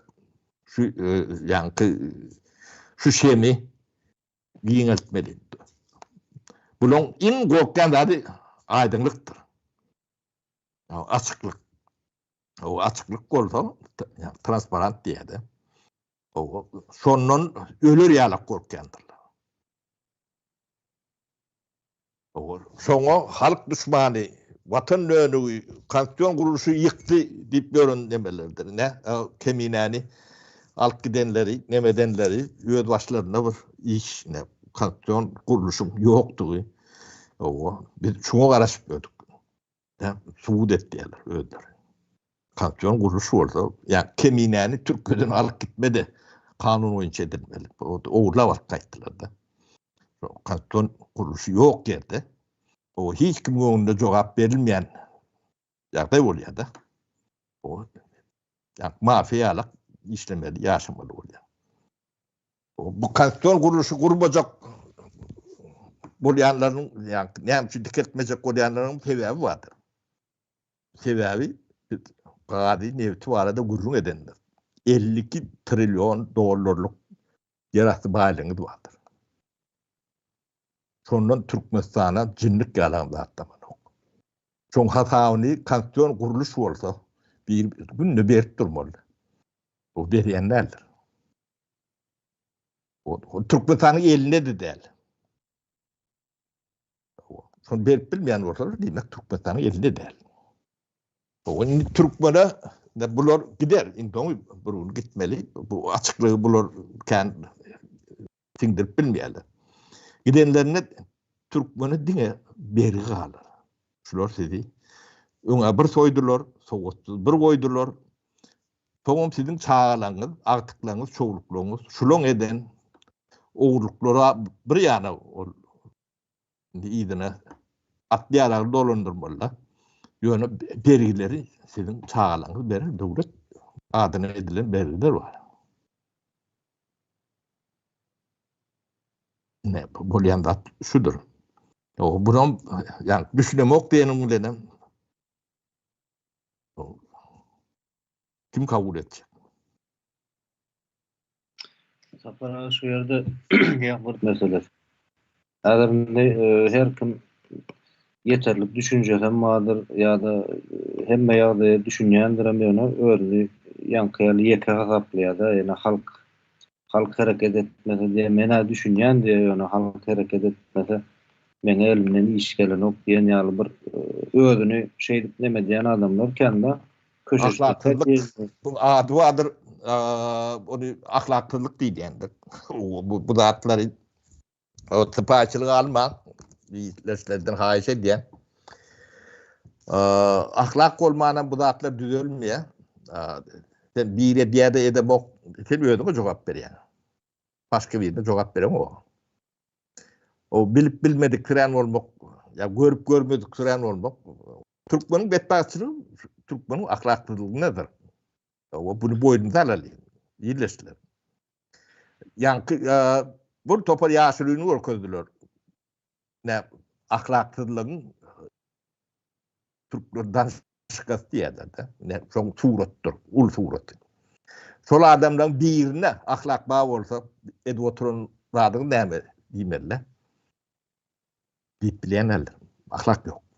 Speaker 2: şu ýaňky şu şemi giňeltmeli. Bulaň iň gorkýan zady aýdyňlykdyr. Açyklyk. O açyklyk bolsa, transparant diýýär-de. Şondan öler ýalak gorkýandyrlar. Şoňa halk duşmany, watan dönügi, konstitusion gurluşy ýykdy diýip ýören nemelerdir. Ne, keminäni alyp gidenleri, neme edenleri öz başlarynda bir iş, ne, konstitusion gurluşyň ýokdugy. Biz şoňa garaşyp ýördük. Subut etdiler özleri. Konstitusion gurluş bolsa, ýa keminäni Türkiýeden alyp gitmedi. Kanun boýunça edilmeli. Ogurlap alyp gaýtdylar-da. Konstitusion gurluşy ýok ýerde o hiç kimiň öňünde jogap berilmeýän ýagdaý bolýar-da. O ýa mafiýalyk işlemeli, ýaşamaly bolýar. Bu konstitusion gurluşy gurmajak bolýanlaryň, ýa näme üçin dikeltmejek bolýanlaryň sebäbi bardyr. Sebäbi biz gazy, nebti barada gürrüň edende 52 trillion dollarlyk ýerasty baýlygyňyz bardyr. Şondan Türkmenistana jinnik ýalan zat tapanok. Şoň hasabyny konstitusion gurluş bolsa bir günde berip durmaly. O berýän däldir. Türkmenistanyň elinde-de däl. Şony berip bilmeýän bolsalar, diýmek Türkmenistanyň elinde däl. O indi türkmene bular gider, indi oň bir gün gitmeli. Bu açyklygy bular kän siňdirip bilmeýärler. Gidenlerinde türkmene diňe bergi galar. Şular sizi öňe bir soýdular, sowatsyz bir goýdular. Soňam siziň çagalaryňyz, agtyklaryňyz, çowluklaryňyz şulaň eden ogurlyklary bir ýana ol indi yzyna atly ýaragly dolandyrmalyda. Ýöne bergileri siziň çagalaryňyz berer, döwlet adyna edilen bergiler bar. Ne bolýan zat şudur. O bunam ýa düşünemok diýeniň bilenem kim kabul etjek?
Speaker 1: Sapar aga şu ýerde ýa bir mesele. Häzir indi e, her kim ýeterlik düşünjesi hem bardyr ýa-da e, hemme ýagdaýa düşünýändir hem ýöne özüni ýaňky ýaly ýeke hasaplaýar-da, ýöne halk halk hereket etmese diýe men-ä düşünýän diýe ýöne halk hereket etmese meň elimden iş gelenok diýen ýaly bir e, özüni şeýdip neme edýän adamlar kän-de.
Speaker 2: Ahlaksyzlyk bu ady bardyr, ony ahlaksyzlyk diýilýändir. Bu bu zatlary o sypaýyçylyk almaň, işlerden haýyş edýän. Ahlak bolmanam bu zatlar düzelmeýär. Sen bir edýär-de edemok, sen özüňe jogap berýäň. Başga birine jogap bereňok. O bilip bilmedik sürän bolmak, ýa görüp görmedik sürän bolmak türkmeniň betbagtçylygy türkmeniň ahlaksyzlygyndadyr. O bunu boýnuna alaly. Ýerleşdiler. Ýaňky bir topar ýaşulyny görkezdiler. Ne ahlaksyzlygyň türkler danışkasy diýýärler-de. Ne şoň suratdyr, ul suraty. Şol adamlaryň birine ahlak bar bolsa, edip oturan zadyňyz näme diýmeli-de. Diýip bilýän däldir. Ahlak ýok.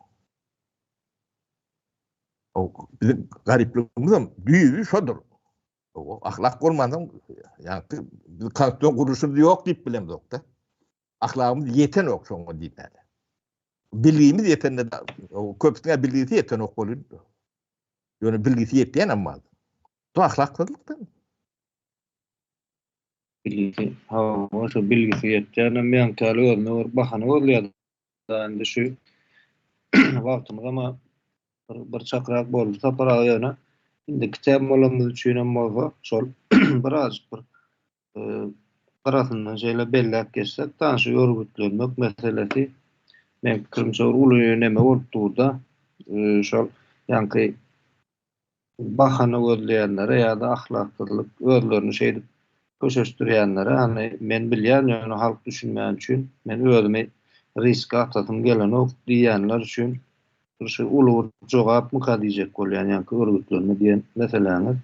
Speaker 2: O biziň garyplygymyzam düýbi şodur. O ahlak bolmansoň, ýa-ni biz konstitusion gurluşymyz ýok diýip bilemzok-da. Ahlagymyz ýetenok şoňa diýmäne. Bilgimiz ýetende köpüsine bilgisi ýetenok bolýar. Ýöne bilgisi ýetýän hem bar. Bu ahlaksyzlykdan.
Speaker 1: Bilgisi, hawa, şo bilgisi ýetýän hem ýaňky özüne bir bahana gözleýär. Indi şu wagtymyz ama bir, bir çakrak boldy Sapar aga ýöne indiki temalarymyz üçin hem bolsa şol birazjyk bir e, gyrasyndan şeýle belläp geçsek tanşy örgütlenmek meselesi men pikirimçe bir uly neme bolup durda e, şol ýaňky bahana gözleýänlere ýa-da ahlaksyzlyk özlerini şeýdip köşeşdirýänlere hany men bilýän ýöne halk düşünmeýän üçin men özümi riske atasym gelenok diýýänler üçin bir şu uly bir jogapmyka diýjek bolýan ýaňky örgütlenme diýen meseläňiz.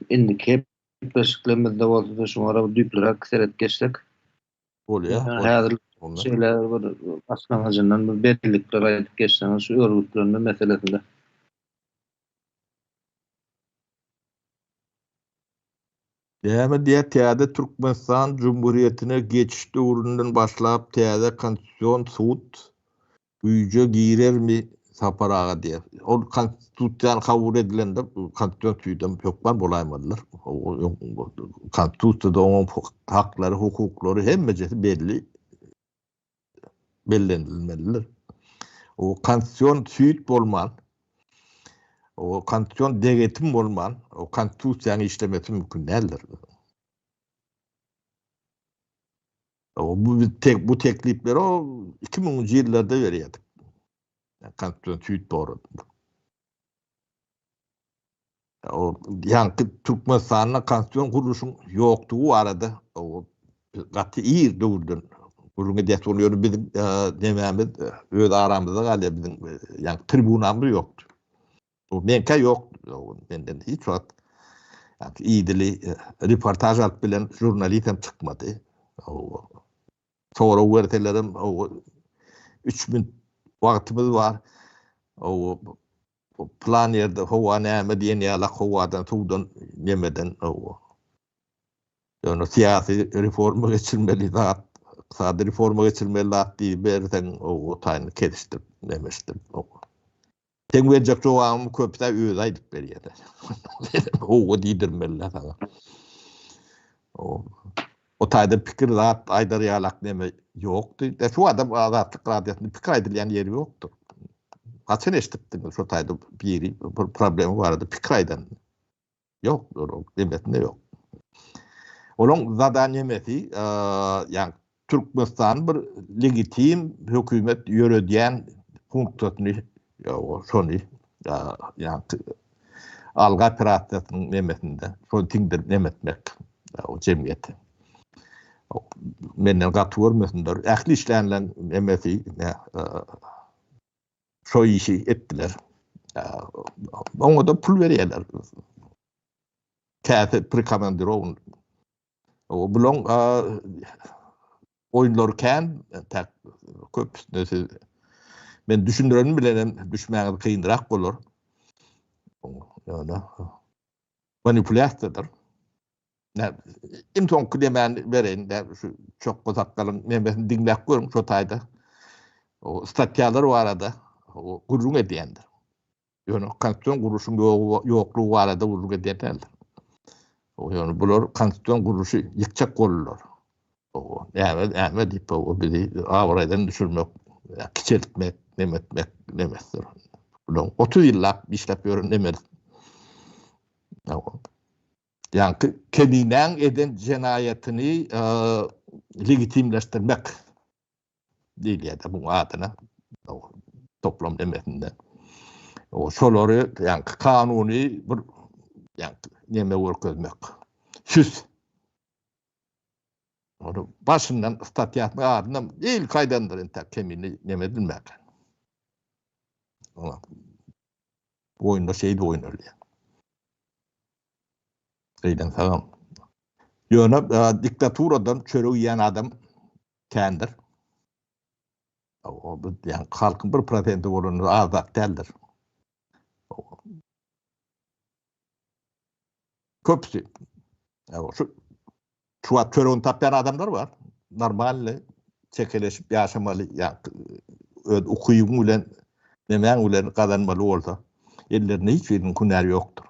Speaker 1: Indiki gepleşiklerimizde bolsa-da şuňa bir düýplüräk seret geçsek.
Speaker 2: Bolýar.
Speaker 1: Häzir şeýle bir başlangyjyndan bir bellikler aýdyp geçseňiz şu örgütlenme meselesinde.
Speaker 2: Näme diýýär, täze Türkmenistan Jumhuriýetine geçiş döwründen başlap täze Konstitusion sud güýje girermi Sapar aga diýýär. Ol Konstitusiýany kabul edilende Konstitusion sudam hökman bolaýmalydyr. Konstitusiýada onuň haklary, hukuklary hemmejesi belli bellenilmelidir. O konstitusion sud bolman, o konstitusion degetim bolman, o konstitusiýanyň işlemesi mümkin däldir. O bu tek bu teklipleri o 2000-nji ýyllarda berýärdik. Konstitusion sud dogry. O ýaňky Türkmenistanda konstitusion gurluşyň ýokdugy barada o gaty ir döwürden gürrüň edýär. Ol ýöne biziň e, nemämiz e, öz aramyzda galýar biziň e, ýaňky tribunamyz ýokdy. O meňkä ýok. Menden hiç wagt ýaňky idili reportaž alyp bilen žurnalist hem çykmady. O sorag berselerem o 3 minut wagtymyz bar. O Plan ýerde howa näme diýen ýalak howadan suwdan nemeden owo. Ýöne syýasy reforma geçirmeli zat, ykdysady reforma geçirmeli zat diýip berseň, o taýyny kesişdirip, nemeşdirip. Seň berjek jogabyňy köpüsä özi aýdyp berýär. Howwa diýdirmeli-dä saňa. O taýda pikir zat aýdar ýalak neme ýokdy. De şu adam Azatlyk radiosynda pikir aýdylýan ýeri ýokdur. Haçan eşidipdiňiz şo taýda biri bir problema barada pikir aýdan? Ýok, onuň nemesinde ýok. Onuň zadaniýemesi, ýagny Türkmenistan bir legitim hökümet ýöredýän funksiýasyny, şony, ýagny alga operasiýasynyň nemesinde, şony siňdirip neme etmek jemgyýete. Menden gaty görmesinler. Ähli işlänleň nemesi, Şo işi etdiler. Oňa-da pul berýärler. Käse prikomandirowan. O bulaň oýunlary kän, täk köpüsine siz men düşündirenim bilen hem düşmäňiz kynrak bolar. Ýöne manipulýasiýadyr. Iň soňky nemäni bereýin, şu çokga sakgalyň nemesini diňläp görüň şo taýda. O statýalar barada gürrüň edýändir. Ýöne konstitusion gurluşyň ýoklugy barada gürrüň edýän däldir. Ýöne bular konstitusion gurluşy ýykjak boldular. Näme, näme diýip, o bizi abraýdan düşürmek, kiçeltmek, neme etmek, nemesidir. Bular 30 ýyllap işläp ýören nemesi. Ýaňky Keminäň eden jenaýatyny legitimleşdirmek diýilýär-de bu adyna toplam demesinde. O şolary ýaňky kanuny bir ýaňky neme görkezmek. Süs. Ony başyndan statýasynyň adyna ilki aýdandyr entäk Kemini neme edilmäkä. Oňa Bu oýunda şeýdip oýnalýar. Gynansagam. Ýöne diktaturadan çörek iýen adam kändir. O ýa halkyň bir prosenti bolany az zat däldir. Köpüsi. Şu Şu wagt çöregini tapýan adamlar bar. Normalny çekeleşip ýaşamaly, ýa öz ukybyň bilen, nemäň bilen gazanmaly bolsa, ellerinde hiç biriniň hünäri ýokdur.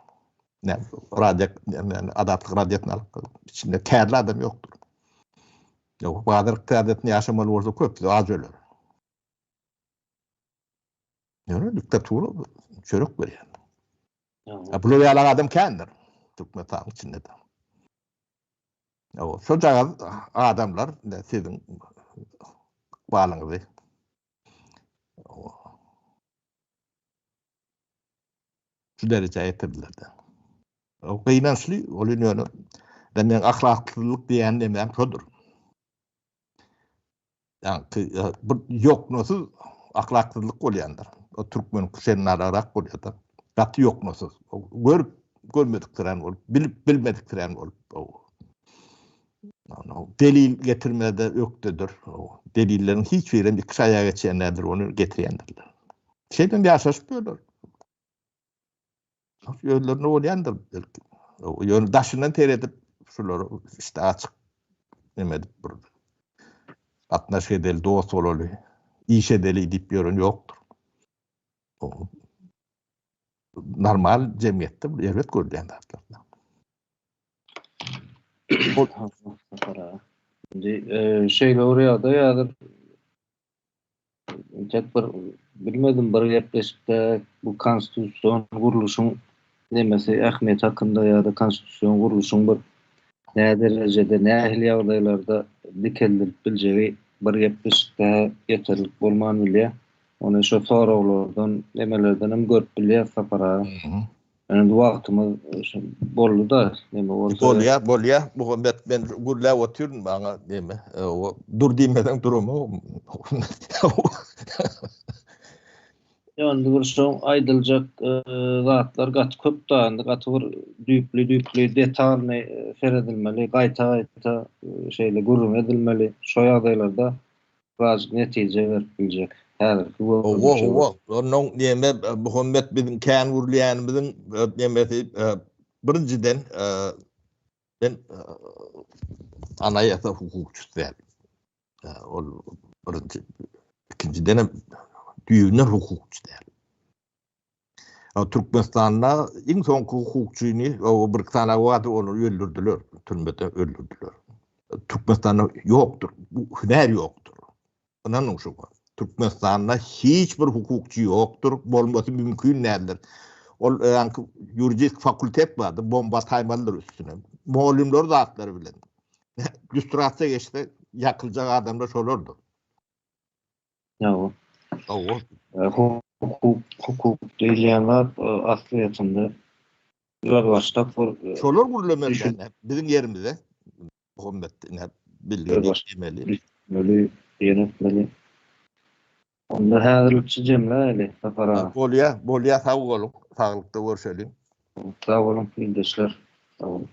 Speaker 2: Näme, radio, näme, Azatlyk radiosyny alyp, içinde kärli adam ýokdur. Ýok, bazar ykdysadyýetinde ýaşamaly bolsa köpüsi aç öler. Ýöne diktatura çörek berýär. Bular ýaly adam kändir Türkmenistanyň içinde-de. Şojagaz adamlar siziň ykbalyňyzy şu derejä ýetirdiler-de. Gynançly, ol ýöne meň ahlaksyzlyk diýýän nemäm şodur. Ýaňky bir ýoknasyz ahlaksyzlyk bolýandyr. O türkmen küşennarak bolýar-da. Gaty ýoknasyz. Görüp görmediksirän bolup, bilip bilmediksirän bolup. Delil getirmede ökdedir. Delilleriň hiç birem iki şaýa geçýän däldir, ony getirýändirler. Şeýdip ýaşaşyp ýörler. Özlerine bolýandyr belki. Ýöne daşyndan seredip şulary işte açyk neme edip bir gatnaşyk edeli, dost bolaly, iş edeli diýip ýören ýokdur. Normal jemgyýetde bu erbet görülýän zatlar.
Speaker 1: Indi şeýle bir ýagdaý häzir Entek bir bilmedim bir gepleşikde bu konstitusion gurluşyň nemesi ähmiýeti hakynda ýa-da konstitusion gurluşyň bir nä derejede nähili ýagdaýlarda dikeldilip biljegi bir gepleşikde ýeterlik bolman bilýär. Ony şo soraglardan nemelerden hem görüp bilýäs Sapar aga. Indi wagtymyz boldy-da, neme bolsa.
Speaker 2: Bolýa, bolýa. Muhammet men gürläp otyryn maňa neme. Dur diýmeseň duramok.
Speaker 1: Ýa indi bir şoň aýdyljak zatlar gaty köp-da, indi gaty bir düýpli-düýpli detalny seredilmeli, gaýta-gaýta şeýle gürrüň edilmeli. Şo ýagdaýlarda Birazjyk netije berip biljek. Häzirki
Speaker 2: Howwa, howwa. Onnoň neme Muhammet biziň kän gürleýänimiziň nemesi birinjiden. Men anaýasa hukukçysy däl. Ol birinji, ikinjiden hem düýbünden hukukçy däl. Türkmenistanda iň soňky hukukçyny, o bir sany bardy, ony öldürdiler, türmede öldürdiler. Türkmenistanda ýokdur, bu hünär ýokdur. Ynanyň şuňa. Türkmenistanda hiç bir hukukçy ýokdur, bolmasy mümkin däldir. Ol ýaňky ýuridik fakultet bardy, bomba ataýmalydyr üstüne. Mugallymlar zatlary bilen. Lýustrasiýa geçse, ýakyljak adamlar şolardyr.
Speaker 1: Hawa.
Speaker 2: Hawa.
Speaker 1: Hukuk, hukuk diýilýän zat aslyýetinde özbaşdak bir
Speaker 2: Şolar gürlemeli biziň ýerimize. Muhammet ine bilgini
Speaker 1: diýmeli. Meli diýen etmeli. Onda häzirlikçe jemläýeli Sapar aga.
Speaker 2: Bolýa, bolýa sag boluň. Saglykda görşeliň.
Speaker 1: Sag boluň ildeşler. Sag boluň.